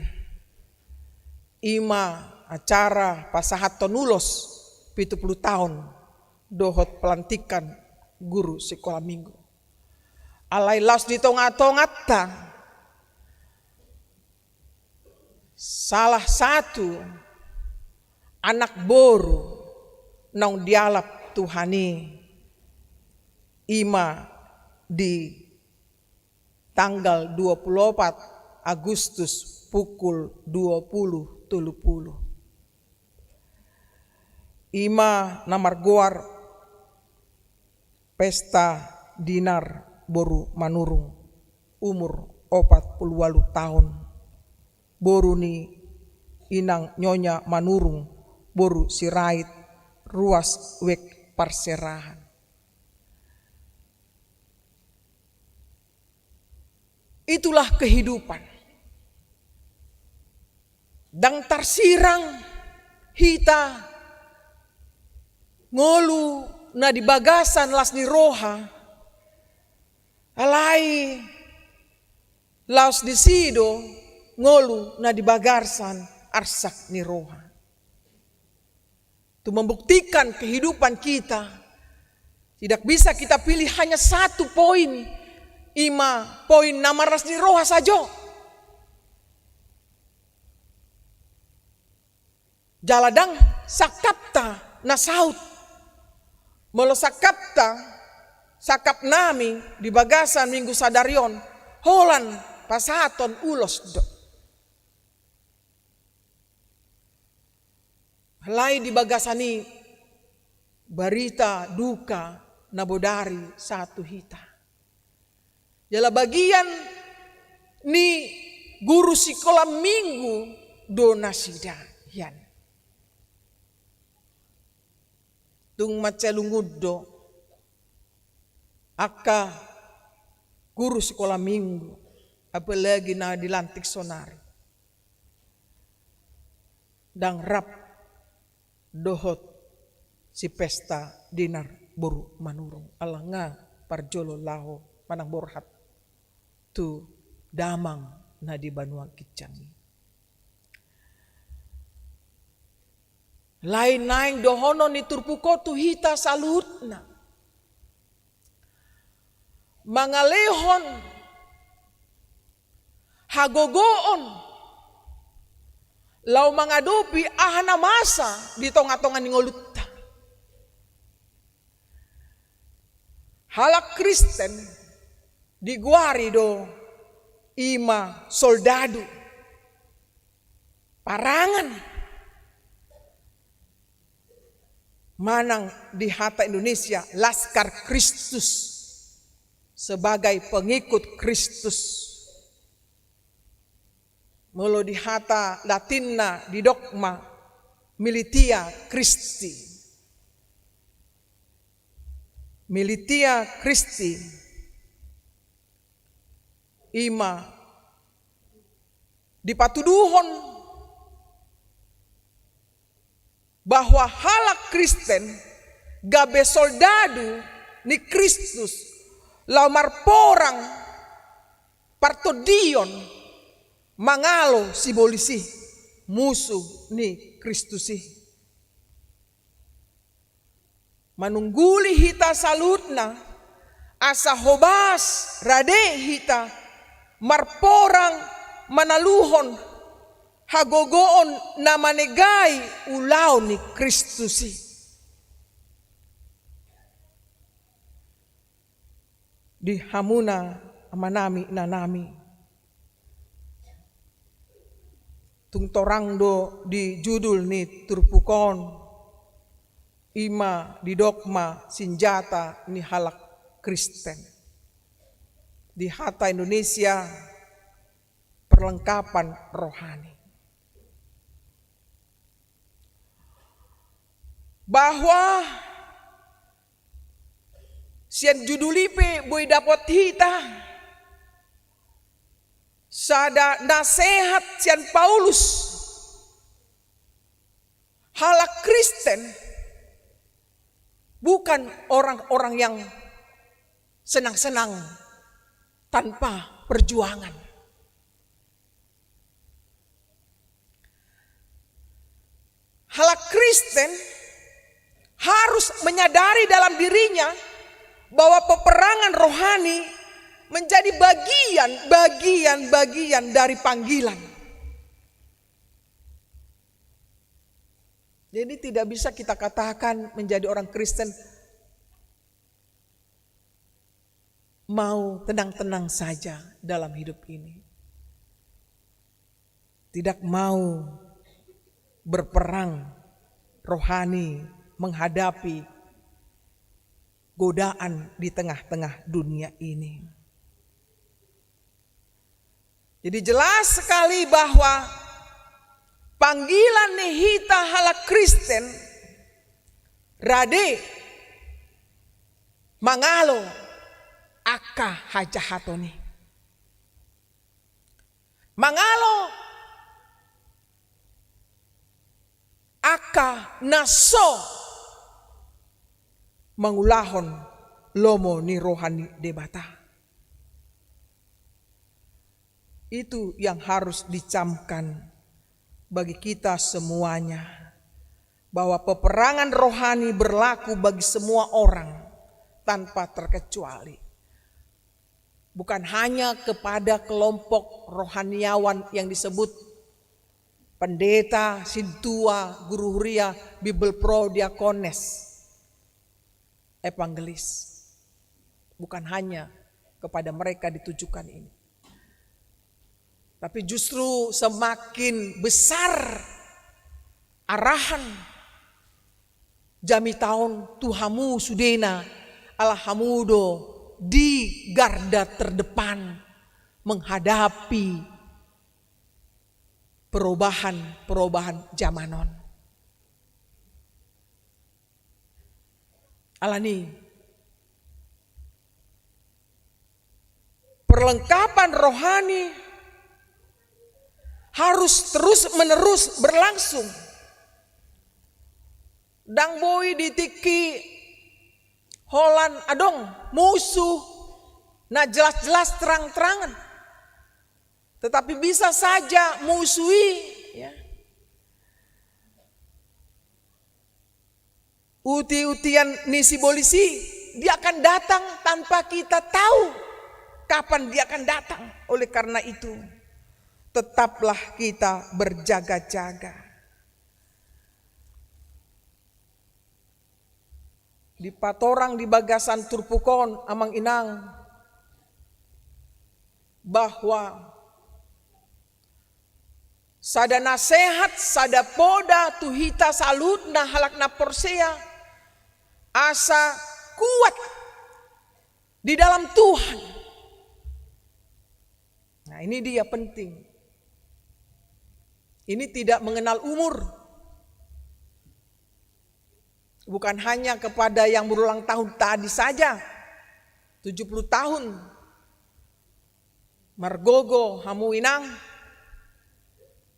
I ma acara pasahathon ulos pitu pulu taon dohot pelantikan guru sikola minggu. Alai laos di tonga-tonganta, salah satu anak boru naung dialap Tuhan i, i ma di tanggal dua puluh opat Agustus pukul dua puluh tolu puluh. I ma na margoar Pesta Dinar boru Manurung, umur opat puluh ualu taon, boru ni inang Nyonya Manurung, boru Sirait, ruas wijk parserahan. Itulah kehidupan. Ndang tarsirang hita ngolu na di bagasan las ni roha, alai laos disi do ngolu na di bagasan arsak ni roha. Untuk membuktikan kehidupan kita, tidak bisa kita pilih hanya satu poin, i ma poin na marlas ni roha sajo. Jala ndang sangkapta na saut. Molo sangkapta, sangkap nami di bagasan Minggu sadari on, holan pasahaton ulos do. Alai di bagasan i barita duka na bodari sahat tu hita. Jala bagian ni guru sikola minggu do nasida hian. Tung mansai lungun do angka guru sikola minggu, apalagi na dilantik sonari. Ndang rap dohot si Pesta Dinar boru Manurung, ala nga parjolo laho manang borhat tu damang na di banua ginjang i. Alai naeng dohonon ni turpuk on tu hita saluhutna, mangalehon hagogoon laho mangadopi aha na masa di tongatonga ni ngolunta. Halak Kristen digoari do i ma soldadu parangan, manang di hata Indonesia, Laskar Kristus, sebagai pengikut Kristus. Molo di hata Latinna, didok ma Militia Christi. Militia Christi i ma dipatuduhon bahwa halak Kristen gabe soldadu ni Kristus laho marporang partondion mangalo sibolis i, musu ni Kristus i. Manungguli hita saluhutna asa hobas rade hita marporang manaluhon hagogoon na manegai ulaon ni Kristus i. Di hamuna amanami, inanami, tung torang do di judul ni turpuk on, i ma didok ma sinjata ni halak Kristen. Di hata Indonesia, perlengkapan rohani. Bahwa sian judul i pe boi dapot hita sada nasehat sian Paulus. Halak Kristen bukan orang-orang yang senang-senang tanpa perjuangan. Halak Kristen harus menyadari dalam dirinya bahwa peperangan rohani menjadi bagian, bagian, bagian dari panggilan. Jadi tidak bisa kita katakan menjadi orang Kristen mau tenang-tenang saja dalam hidup ini. Tidak mau berperang rohani menghadapi godaan di tengah-tengah dunia ini. Jadi jelas sekali bahwa panggilan ni hita halak Kristen rade mangalo angka hajahaton i. Mangalo angka na so mangulahon lomo ni roha ni Debata. Itu yang harus dicamkan bagi kita semuanya, bahwa peperangan rohani berlaku bagi semua orang tanpa terkecuali. Bukan hanya kepada kelompok rohaniawan yang disebut pendeta, sintua, guru huria, bibelvrouw, diakones, evangelis. Bukan hanya kepada mereka ditujukan ini. Tapi justru semakin besar arahan jamita on tu hamu sudena, ala hamu do di garda terdepan menghadapi perubahan-perubahan zaman on. Alani, perlengkapan rohani harus terus-menerus berlangsung. Ndang boi di tingki holan adong musuh na jelas-jelas terang-terangan. Tetapi bisa saja musuh i, ya, uti-utian ni sibolis i, dia akan datang tanpa kita tahu kapan dia akan datang. Oleh karena itu, tetaplah kita berjaga-jaga. Dipatorang di bagasan turpuk on, amang inang, bahwa sada nasehat, sada poda tu hita saluhutna halak na porsea, asa kuat di dalam Tuhan. Nah, ini dia penting. Ini tidak mengenal umur. Bukan hanya kepada yang berulang tahun tadi saja, tujuh puluh tahun. Margogo hamu inang,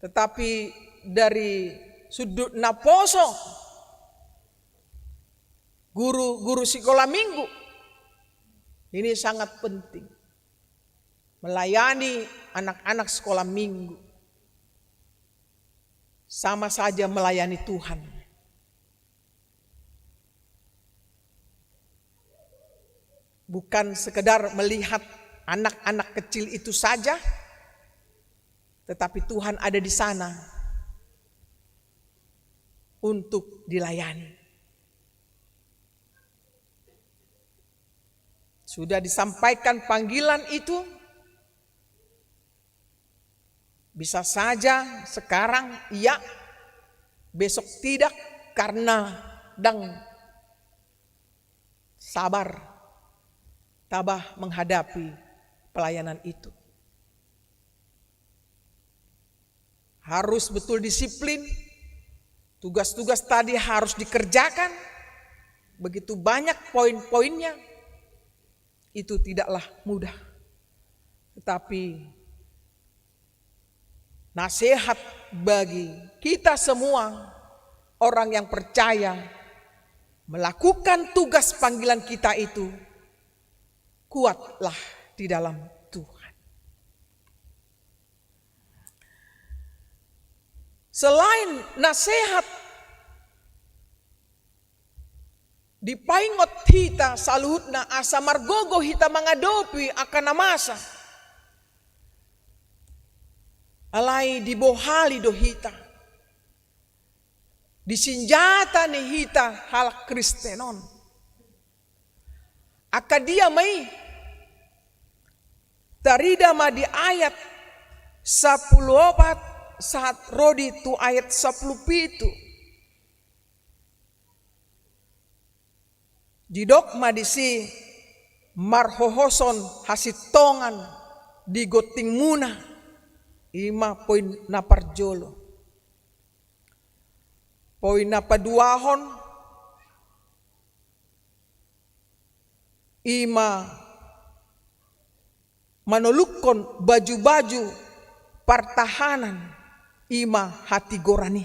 tetapi dari sudut naposo, guru-guru sikola minggu, ini sangat penting. Melayani anak-anak sekolah minggu sama saja melayani Tuhan. Bukan sekedar melihat anak-anak kecil itu saja, tetapi Tuhan ada di sana untuk dilayani. Sudah disampaikan panggilan itu, bisa saja sekarang iya, besok tidak, karena ndang sabar tabah menghadapi pelayanan itu. Harus betul disiplin, tugas-tugas tadi harus dikerjakan, begitu banyak poin-poinnya, itu tidaklah mudah. Tetapi nasihat bagi kita semua orang yang percaya melakukan tugas panggilan kita itu, kuatlah di dalam Tuhan. Selain nasihat, dipaingot hita saluhutna asa margogo hita mangadopi angka na masa. Alai dibohali do hita. di sinjata ni hita halak Kristen on. Angka dia ma i? Tarida ma di ayat sampulu opat sahat ro di tu ayat sampulu pitu. Didok ma disi marhohoson hasintongan di gontingmuna, i ma poin na parjolo. Poin na paduahon, i ma manolukhon bajubaju partahanan, i ma hatigoran i.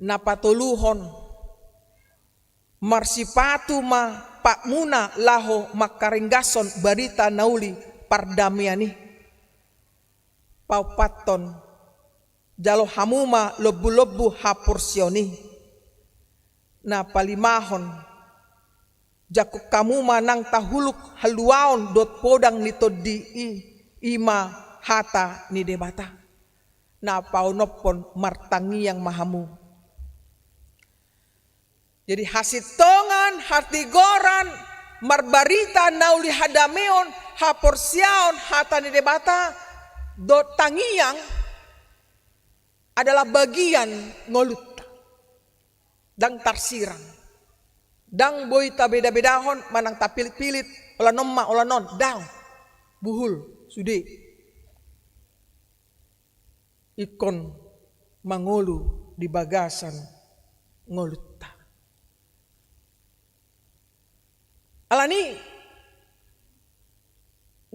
Na patoluhon, marsipatu ma patmuna laho mangkaringgashon barita na uli pardamean i. Paopathon, jalo hamu ma lombulombu haporseaon i. Na palimahon, jangkon hamu ma nang tahuluk haluaon dohot podang ni tondi i, i ma hata ni Debata. Na paonomhon, martangiang ma hamu. Jadi hasintongan, hatigoran, marbarita na uli hadameon, haporseaon, hata ni Debata, dohot tangiang adalah bagian ngolunta. Ndang tarsirang. Ndang boi tabedabedahon manang tapilitpilit, ulaon on ma, ulaon on, ndang. Buhul, sude. Ingkon mangolu di bagasan ngolunta. Alani,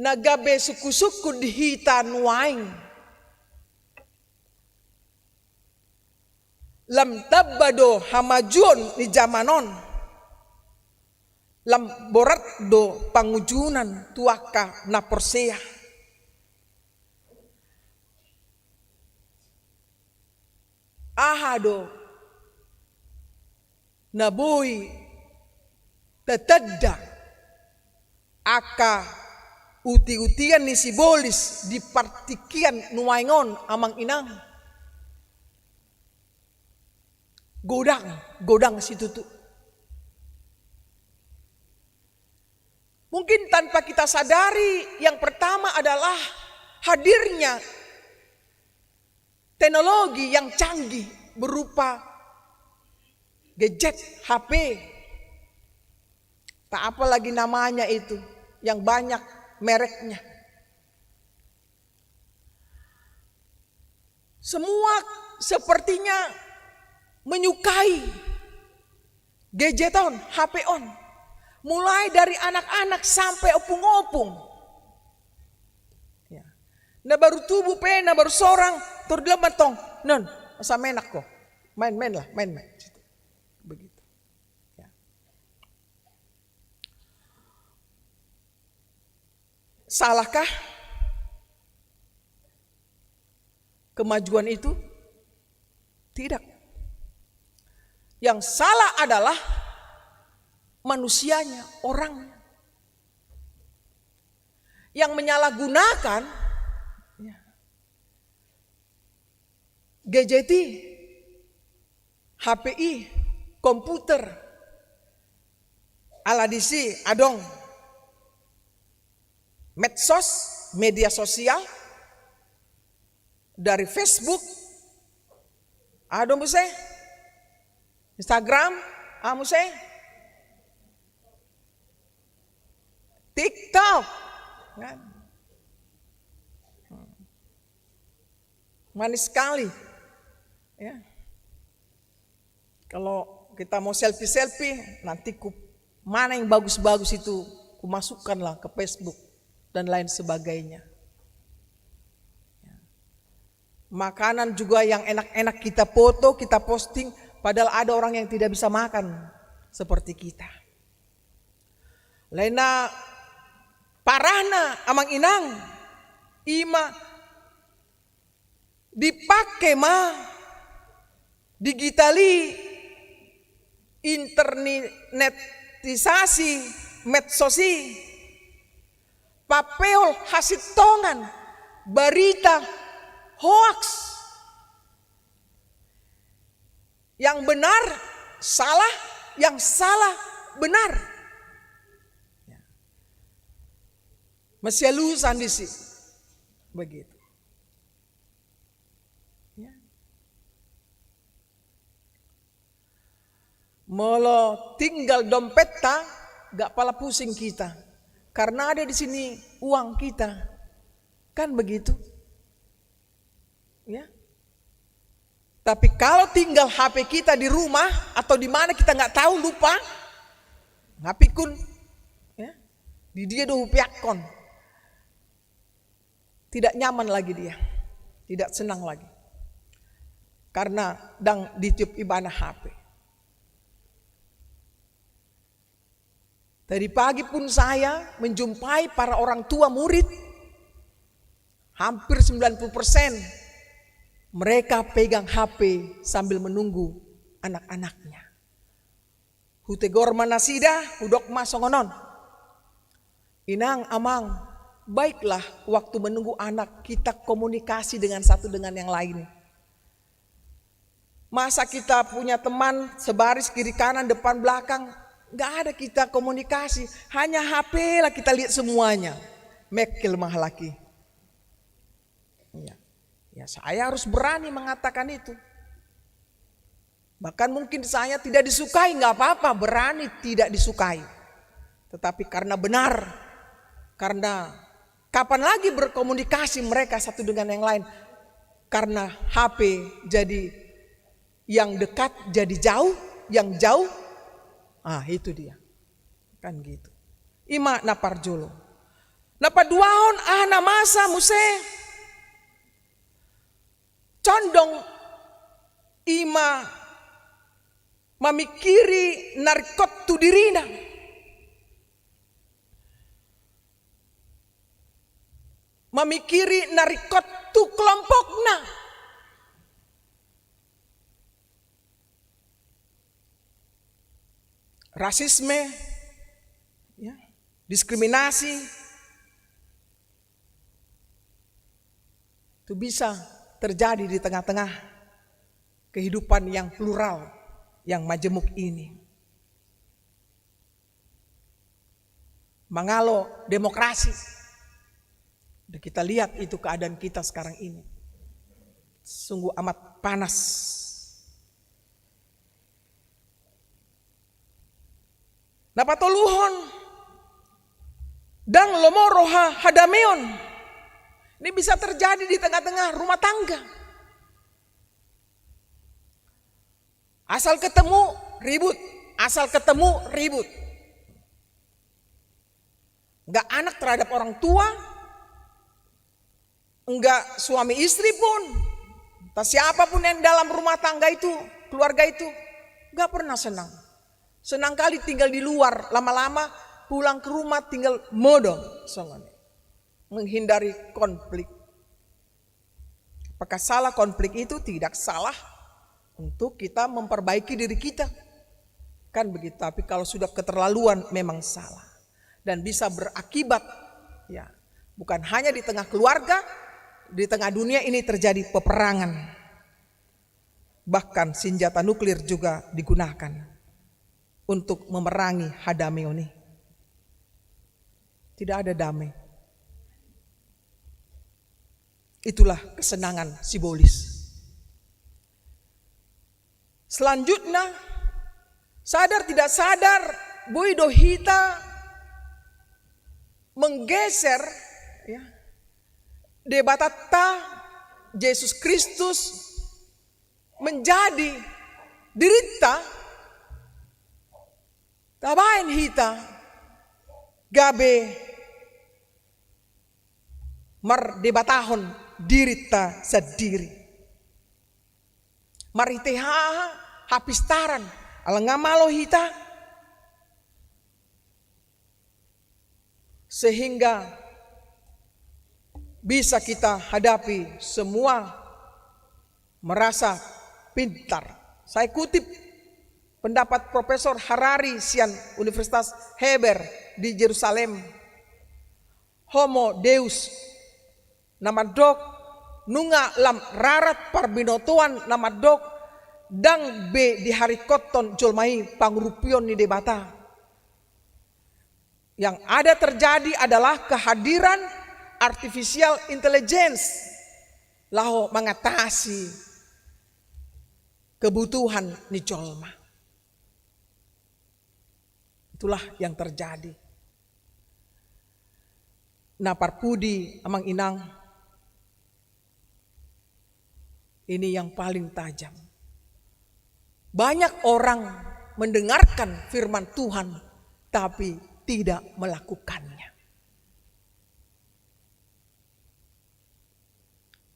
na gabe sungkunsungkun di hita nuaeng, lam tamba do hamajuon ni jaman on, lam borat do pangunjunan tu angka na porsea. Aha do na boi tatanda angka utiutian ni sibolis di partingkian nuaeng on, amang inang? Godang, godang situtu. Mungkin tanpa kita sadari, yang pertama adalah hadirnya teknologi yang canggih berupa gadget, H P, tak apa lagi namanya itu, yang banyak mereknya. Semua sepertinya menyukai gadget on, H P on. Mulai dari anak-anak sampai opung-opung. Ya. Na baru tubu pe, na baru sorang, tor dilehon ma tong. Non, asa menak ho. Main-main lah, main-main. Begitu. Ya. Salahkah kemajuan itu? Tidak. Yang salah adalah manusianya, orangnya. Yang menyalahgunakan, ya, gadget i, H P i, komputer. Ala disi adong medsos, media sosial, dari Facebook, adong muse, Instagram, adong muse, TikTok. Kan? Manis sekali. Ya. Kalau kita mau selfie-selfie, nanti ku, mana yang bagus-bagus itu, ku masukkanlah ke Facebook dan lain sebagainya. Ya. Makanan juga yang enak-enak kita foto, kita posting, padahal ada orang yang tidak bisa makan seperti kita. Alai na parahna, amang inang, i ma dipake ma digital i, internetisasi, medsos i, papeol hasintongan, barita hoaks. Yang benar salah, yang salah benar. Ya. Masialusan disi. Begitu. Ya. Molo tinggal dompetta, gak pala pusing kita. Karena ada di sini uang kita. Kan begitu? Ya. Tapi kalau tinggal H P kita di rumah atau di mana kita nggak tahu, lupa, ngapikun, ya, di dia do hupeakkon. Tidak nyaman lagi dia, tidak senang lagi. Karena dang ditiup ibana H P. Tadi pagi pun saya menjumpai para orang tua murid, hampir sembilan puluh persen mereka pegang H P sambil menunggu anak-anaknya. Hutegor ma nasida, hudok ma songon on. Inang, amang, baiklah waktu menunggu anak kita komunikasi dengan satu dengan yang lain. Masa kita punya teman sebaris kiri kanan depan belakang, nggak ada kita komunikasi, hanya H P lah kita lihat semuanya. Mekkel mahalaki. Ya. Ya, saya harus berani mengatakan itu. Bahkan mungkin saya tidak disukai, nggak apa-apa, berani tidak disukai. Tetapi karena benar, karena kapan lagi berkomunikasi mereka satu dengan yang lain? Karena H P jadi yang dekat jadi jauh, yang jauh, ah, itu dia. Kan gitu. Ima na parjolo. Na paduahon, aha na masa muse? Condong ima mamikiri na ringkot tu dirina. Mamikiri na ringkot tu kelompokna. Rasisme, ya, diskriminasi, itu bisa terjadi di tengah-tengah kehidupan yang plural, yang majemuk ini. Mangalo demokrasi. Dan kita lihat itu keadaan kita sekarang ini. Sungguh amat panas. Na patoluhon, dang lomo roha hadameon. Ini bisa terjadi di tengah-tengah rumah tangga. Asal ketemu, ribut. Asal ketemu, ribut. Enggak anak terhadap orang tua, enggak suami istri pun, entah siapapun yang dalam rumah tangga itu, keluarga itu, enggak pernah senang. Senang kali tinggal di luar, lama-lama pulang ke rumah tinggal modom, songon i. Menghindari konflik. Apakah salah konflik itu? Tidak salah untuk kita memperbaiki diri kita. Kan begitu, tapi kalau sudah keterlaluan memang salah. Dan bisa berakibat, ya, bukan hanya di tengah keluarga, di tengah dunia ini terjadi peperangan. Bahkan senjata nuklir juga digunakan untuk memerangi hadameon i. Tidak ada damai. Itulah kesenangan sibolis. Selanjutnya, sadar tidak sadar, boi do hita menggeser, ya, Debatanta, Jesus Kristus, menjadi dirinta, tabaen hita gabe mardebatahon dirinta sandiri. Marhite aha? Hapistaran. Ala nga malo hita. Sehingga bisa kita hadapi semua merasa pintar. Saya kutip pendapat Profesor Harari sian Universitas Heber di Jerusalem. Homo Deus, na mandok, nunga lam rarat parbinotoan na mandok, ndang be diharingkothon jolma i pangurupion ni Debata. Yang ada terjadi adalah kehadiran artificial intelligence laho mangatasi kebutuhan ni jolma. Itulah yang terjadi. Na parpudi, amang inang, ini yang paling tajam. Banyak orang mendengarkan firman Tuhan, tapi tidak melakukannya.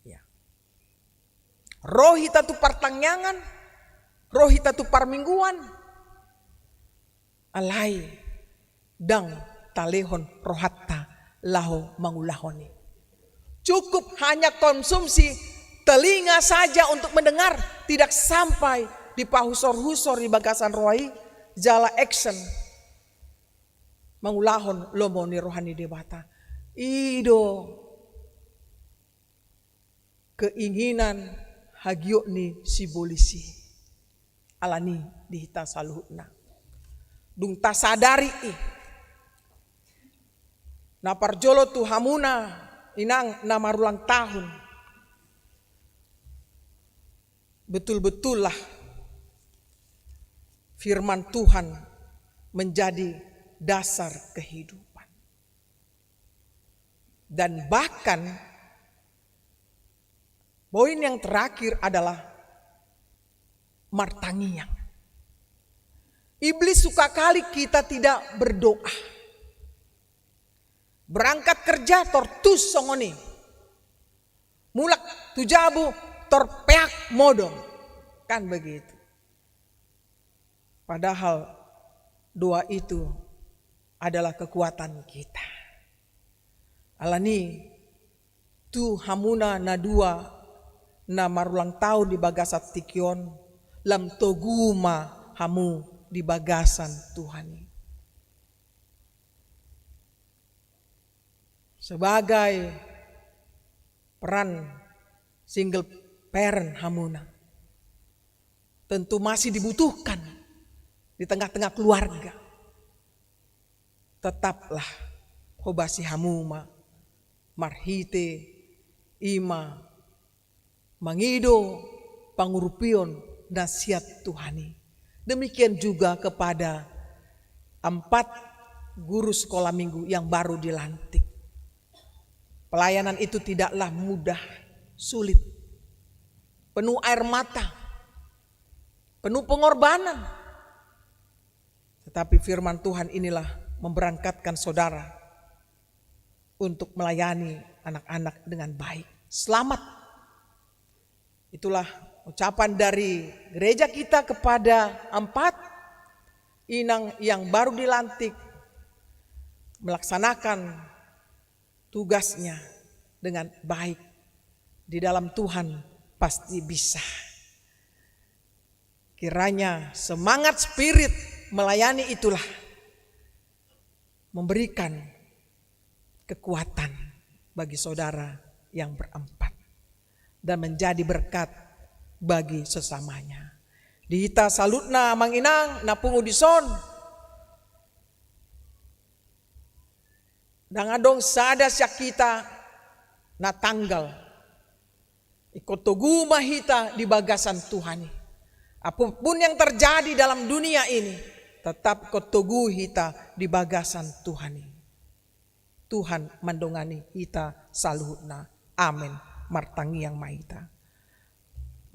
Ya. Ro hita tu partangiangan, ro hita tu parmingguan, alai ndang talehon rohanta laho mangulahon i. Cukup hanya konsumsi telinga saja untuk mendengar, tidak sampai dipahusor-husor di bagasan roha i, jala action mangulahon lomo ni roha ni Debata. I do keinginan hagiot ni sibolis i. Alani di hita saluhutna, dung tasadari i, na parjolo tu hamuna inang na marulang tahun, betul-betullah firman Tuhan menjadi dasar kehidupan. Dan bahkan poin yang terakhir adalah martangiang. Iblis suka kali kita tidak berdoa. Berangkat kerja tor tus songon i. Mulak tu jabu tor peak modom. Kan begitu. Padahal doa itu adalah kekuatan kita. Alani, tu hamuna na dua na marulang tahun di bagasan tingki on, lam togu ma hamu di bagasan Tuhan i. Sebagai peran single parent hamuna, tentu masih dibutuhkan di tengah-tengah keluarga. Tetaplah hobasi hamu ma marhite i ma mangido pangurupion na sian Tuhan i. Demikian juga kepada empat guru sekolah minggu yang baru dilantik. Pelayanan itu tidaklah mudah, sulit, penuh air mata, penuh pengorbanan. Tetapi firman Tuhan inilah memberangkatkan saudara untuk melayani anak-anak dengan baik. Selamat. Itulah ucapan dari gereja kita kepada empat inang yang baru dilantik melaksanakan tugasnya dengan baik. Di dalam Tuhan pasti bisa. Kiranya semangat spirit melayani itulah memberikan kekuatan bagi saudara yang berempat dan menjadi berkat bagi sesamanya. Di hita saluhutna amang inang na pungu dison, ndang adong sada sian hita na tanggal. Ingkon togu ma hita di bagasan Tuhan i. Apapun yang terjadi dalam dunia ini, tetap ingkon togu hita di bagasan Tuhan i. Tuhan mandongani hita saluhutna. Amen. Martangiang ma hita.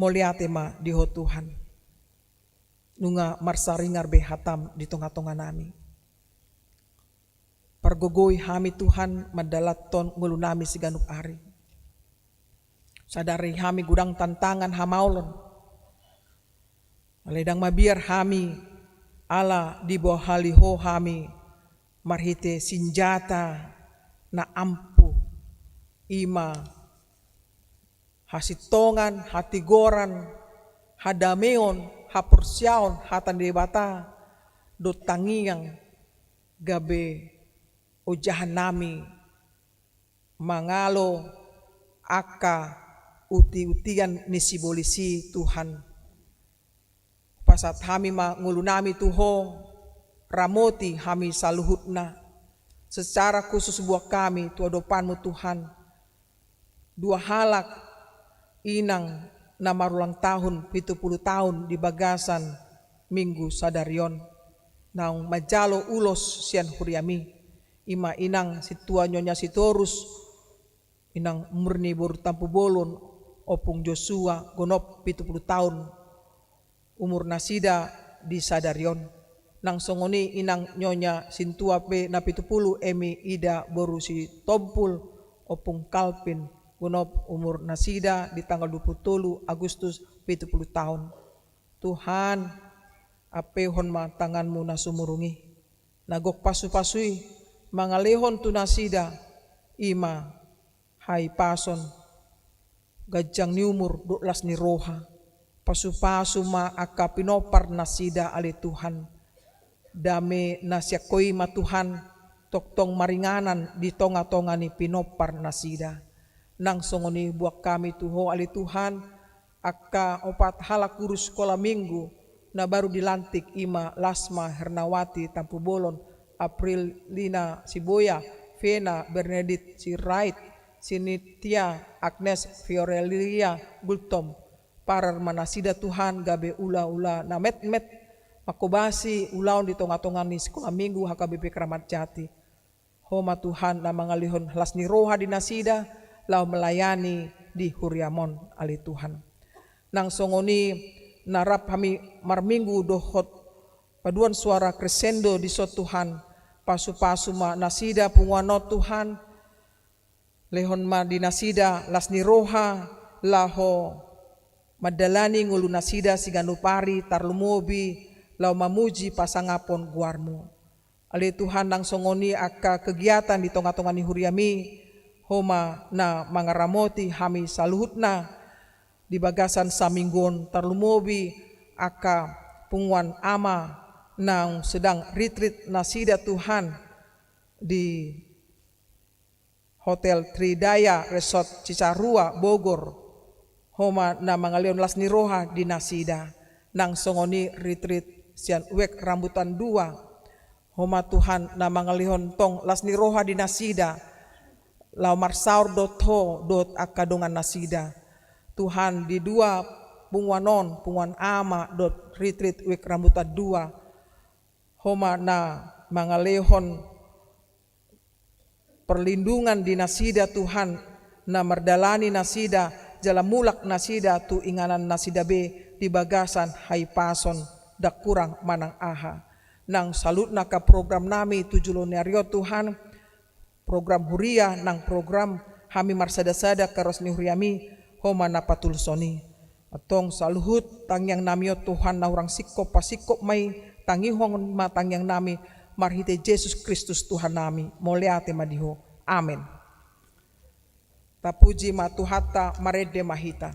Mauliate ma di Ho Tuhan. Nunga marsaringar be hatam di tonga-tonga nami. Pargogoi hami Tuhan mandalanhon ngolu nami siganup ari. Sadari hami godang tantangan hamaolon. Alai ndang mabiar hami ala dibohali Ho hami marhite sinjata na ampuh, i ma hasintongan, hatigoran, hadameon, haporseaon, hata ni Debata, dohot tangiang, gabe ojahan nami mangalo angka uti-utian ni sibolis i Tuhan. Pasahat hami ma ngolunami tu Ho, ramoti hami saluhutna. Secara khusus buat hami tu adopanMu Tuhan, dua halak inang na marulang tahun pitu pulu tahun di bagasan Minggu sadari on, naung manjalo ulos sian huriaMi. I ma inang sintua Nyonya Sitorus, inang Murni boru Tampubolon, Ompung Joshua, gonop pitu pulu tahun umur nasida di sadari on. Nang songon i inang Nyonya sintua pe na pitu pulu, Emi Ida boru Sitompul, Ompung Kalvin, gonop umur nasida di tanggal dua pulu tolu Agustus pitu pulu tahun. Tuhan, ampeihon ma tanganMu na sumurung i. Na gok pasupasu i mangalehon tu nasida, i ma hahipason, ganjang ni umur dohot las ni roha. Pasupasu ma angka pinompar nasida ale Tuhan. Dame na sian Ho i ma Tuhan, tongtong maringanan di tongatonga ni pinompar nasida. Nang songon i buat hami tu Ho ale Tuhan, angka opat halak guru sikola minggu na baru dilantik, i ma Lasma Hernawati Tampubolon, Aprilina Siboya, Vena Bernadette Sirait, Sinitia Agnes Fiorelia Gultom. Parar ma nasida Tuhan gabe ulaula na metmet, manghobasi ulaon di tongatonga ni sikola minggu H K B P Keramat Jati. Ho ma Tuhan na mangalehon las ni roha di nasida laho melayani di huriaM on ale Tuhan. Nang songon i na rap hami marminggu dohot paduan suara crescendo dison Tuhan, pasupasu ma nasida punguan on Tuhan, lehon ma di nasida las ni roha laho mandalani ngolu nasida siganup ari, tarlumobi laho mamuji pasangaphon goarMu. Ale Tuhan, nang songon i angka kegiatan di tongatonga ni huriaMi, Ho ma na mangaramoti hami saluhutna di bagasan saminggu on, tarlumobi angka punguan ama naung sedang retreat nasida Tuhan di Hotel Tridaya Resort Cisarua Bogor. Ho ma na mangalehon las ni roha di nasida. Nang songon i retreat sian Wijk Rambutan dua. Ho ma Tuhan na mangalehon tong las ni roha di nasida laho marsaor dohot Ho dohot angka dongan nasida. Tuhan, di dua punguan on, punguan ama dohot retreat Wijk Rambutan dua, Ho ma na mangalehon perlindungan di nasida Tuhan, na mardalani nasida jala mulak nasida tu inganan nasida be di bagasan hahipason, ndang kurang manang aha. Nang saluhutna angka program nami tu joloan ni ari on Tuhan, program huria nang program hami marsadasada angka ruas ni huriaMi, Ho ma na patuluson i. Antong saluhut tangiang nami on Tuhan na hurang singkop, pasingkop ma i, tangihon ma tangiang nami marhite Jesus Kristus Tuhan nami. Mauliate ma di Ho. Amen. Tapuji ma Tuhanta, marende ma hita.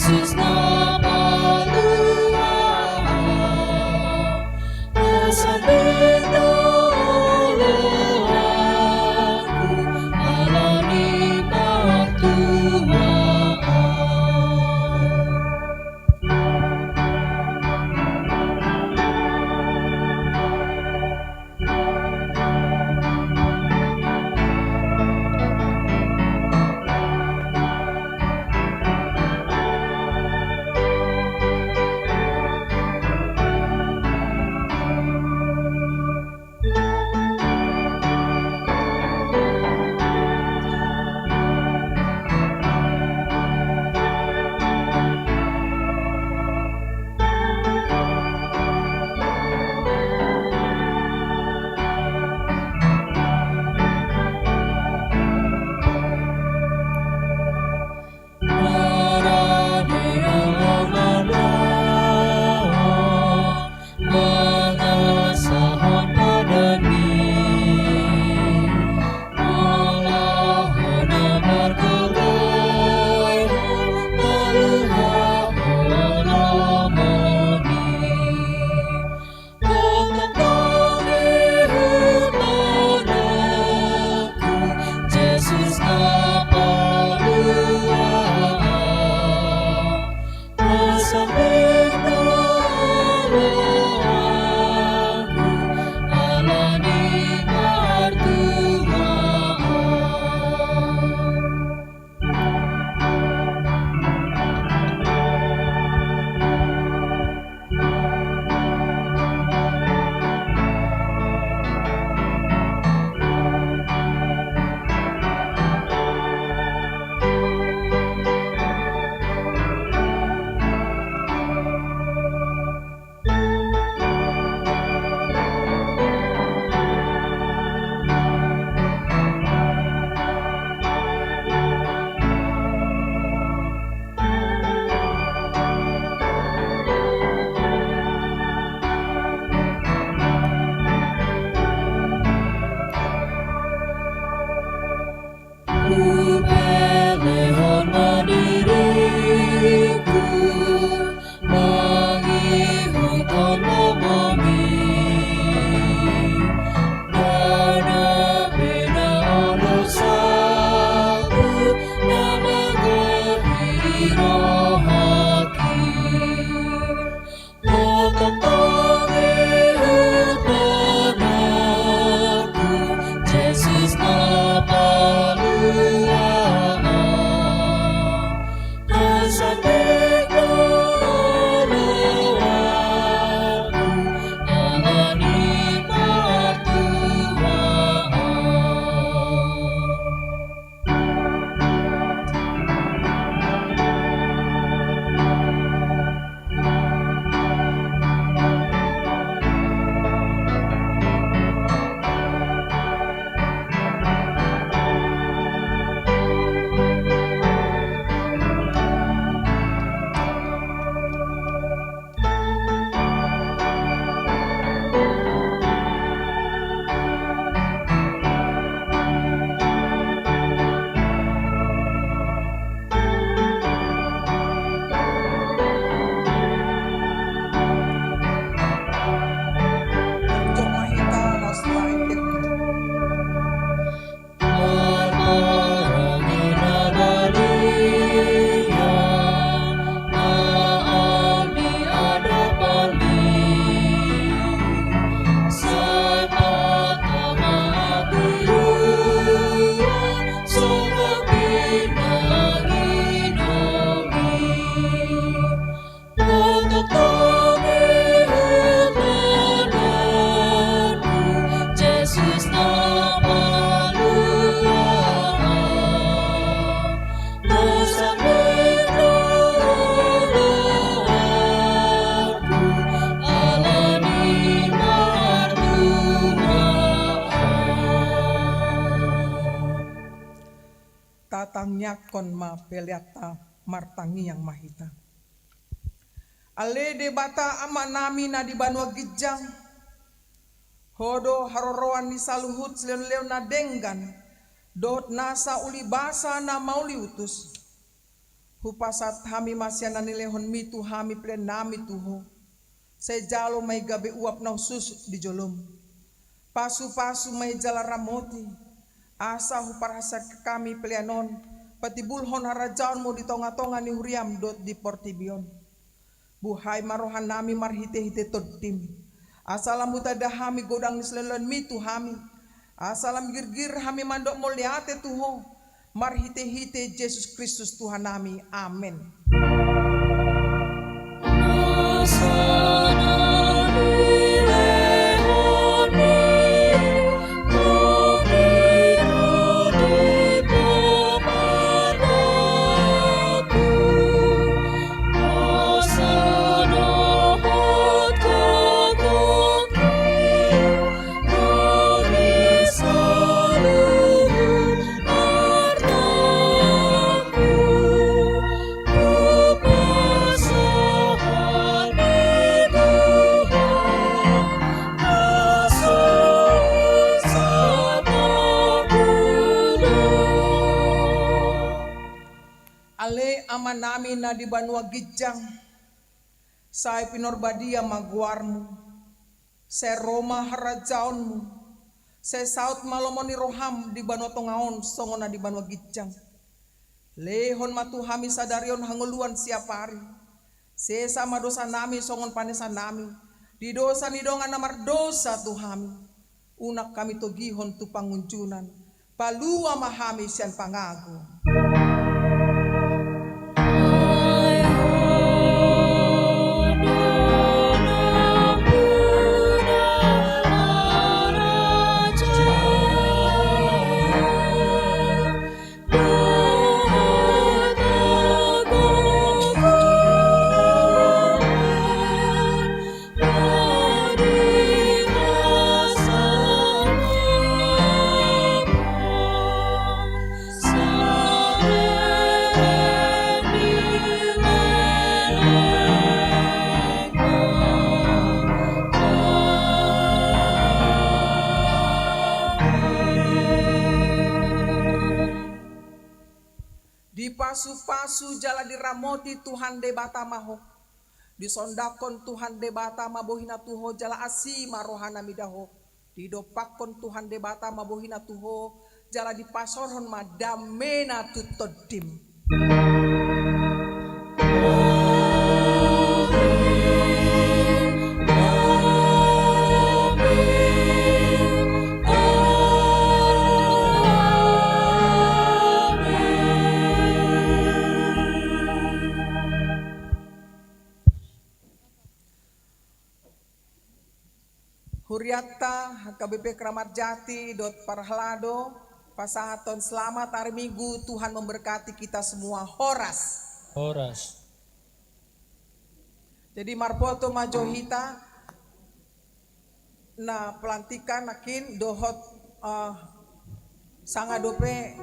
Jesus na palua au, pasambing do oloanku ala ni partubuan. Tangiangkon ma peleanta, martangiang ma hita. Ale Debata Amanami na di banua ginjang, Ho do haroroan ni saluhut silehonlehon na denggan dohot nasa ulibasa na mauliutus. Hupasahat hami ma sian na nilehonMi tu hami peleannami tu Ho. Sai jalo ma i gabe uap na hushus di joloM. Pasupasu ma i jala ramoti, asa huparhaseang hami pelean on patimbulhon harajaonMu di tongatonga ni huriaM dohot di portibi on. Buhai ma rohanami marhitehite TondiM, asa lam hutanda hami godang ni silehonlehonMi tu hami, asa lam girgir hami mandok mauliate tu Ho, marhitehite Jesus Kristus Tuhannami. Amen. Ale Amanami na di banua ginjang, sai pinarbadia ma goarMu. Sai ro ma harajaonMu. Sai saut ma lomo ni rohaM di banua tonga on songon na di banua ginjang. Lehon ma tu hami sadari on hangoluan siapari. Sesa ma dosanami songon panesanami di dosa ni dongan na mardosa tu hami. Unang hami togihon tu pangunjunan. Palua ma hami sian pangago. Dipasupasu jala diramoti Tuhan Debata ma ho. Disondangkon Tuhan Debata ma bohiNa tu ho jala asi ma rohaNa mida ho. Didompakkon Tuhan Debata ma bohiNa tu ho jala dipasaorhon ma dameNa tu tondim. Hurianta H K B P Kramat Jati dohot parhalado, pasahathon selamat hari Minggu, Tuhan memberkati kita semua. Horas. Horas. Jadi marpoto ma jo hita na pelantikan nangkin dohot, eh, sanga dope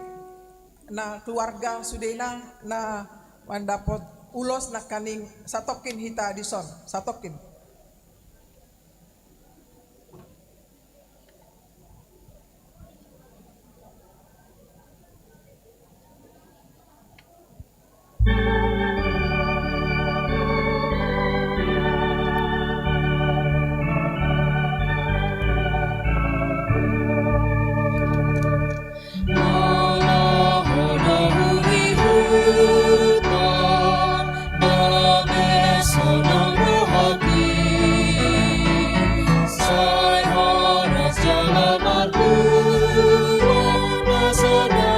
na keluarga sudena na mandapot ulos nangkaning satongkin hita dison, satongkin.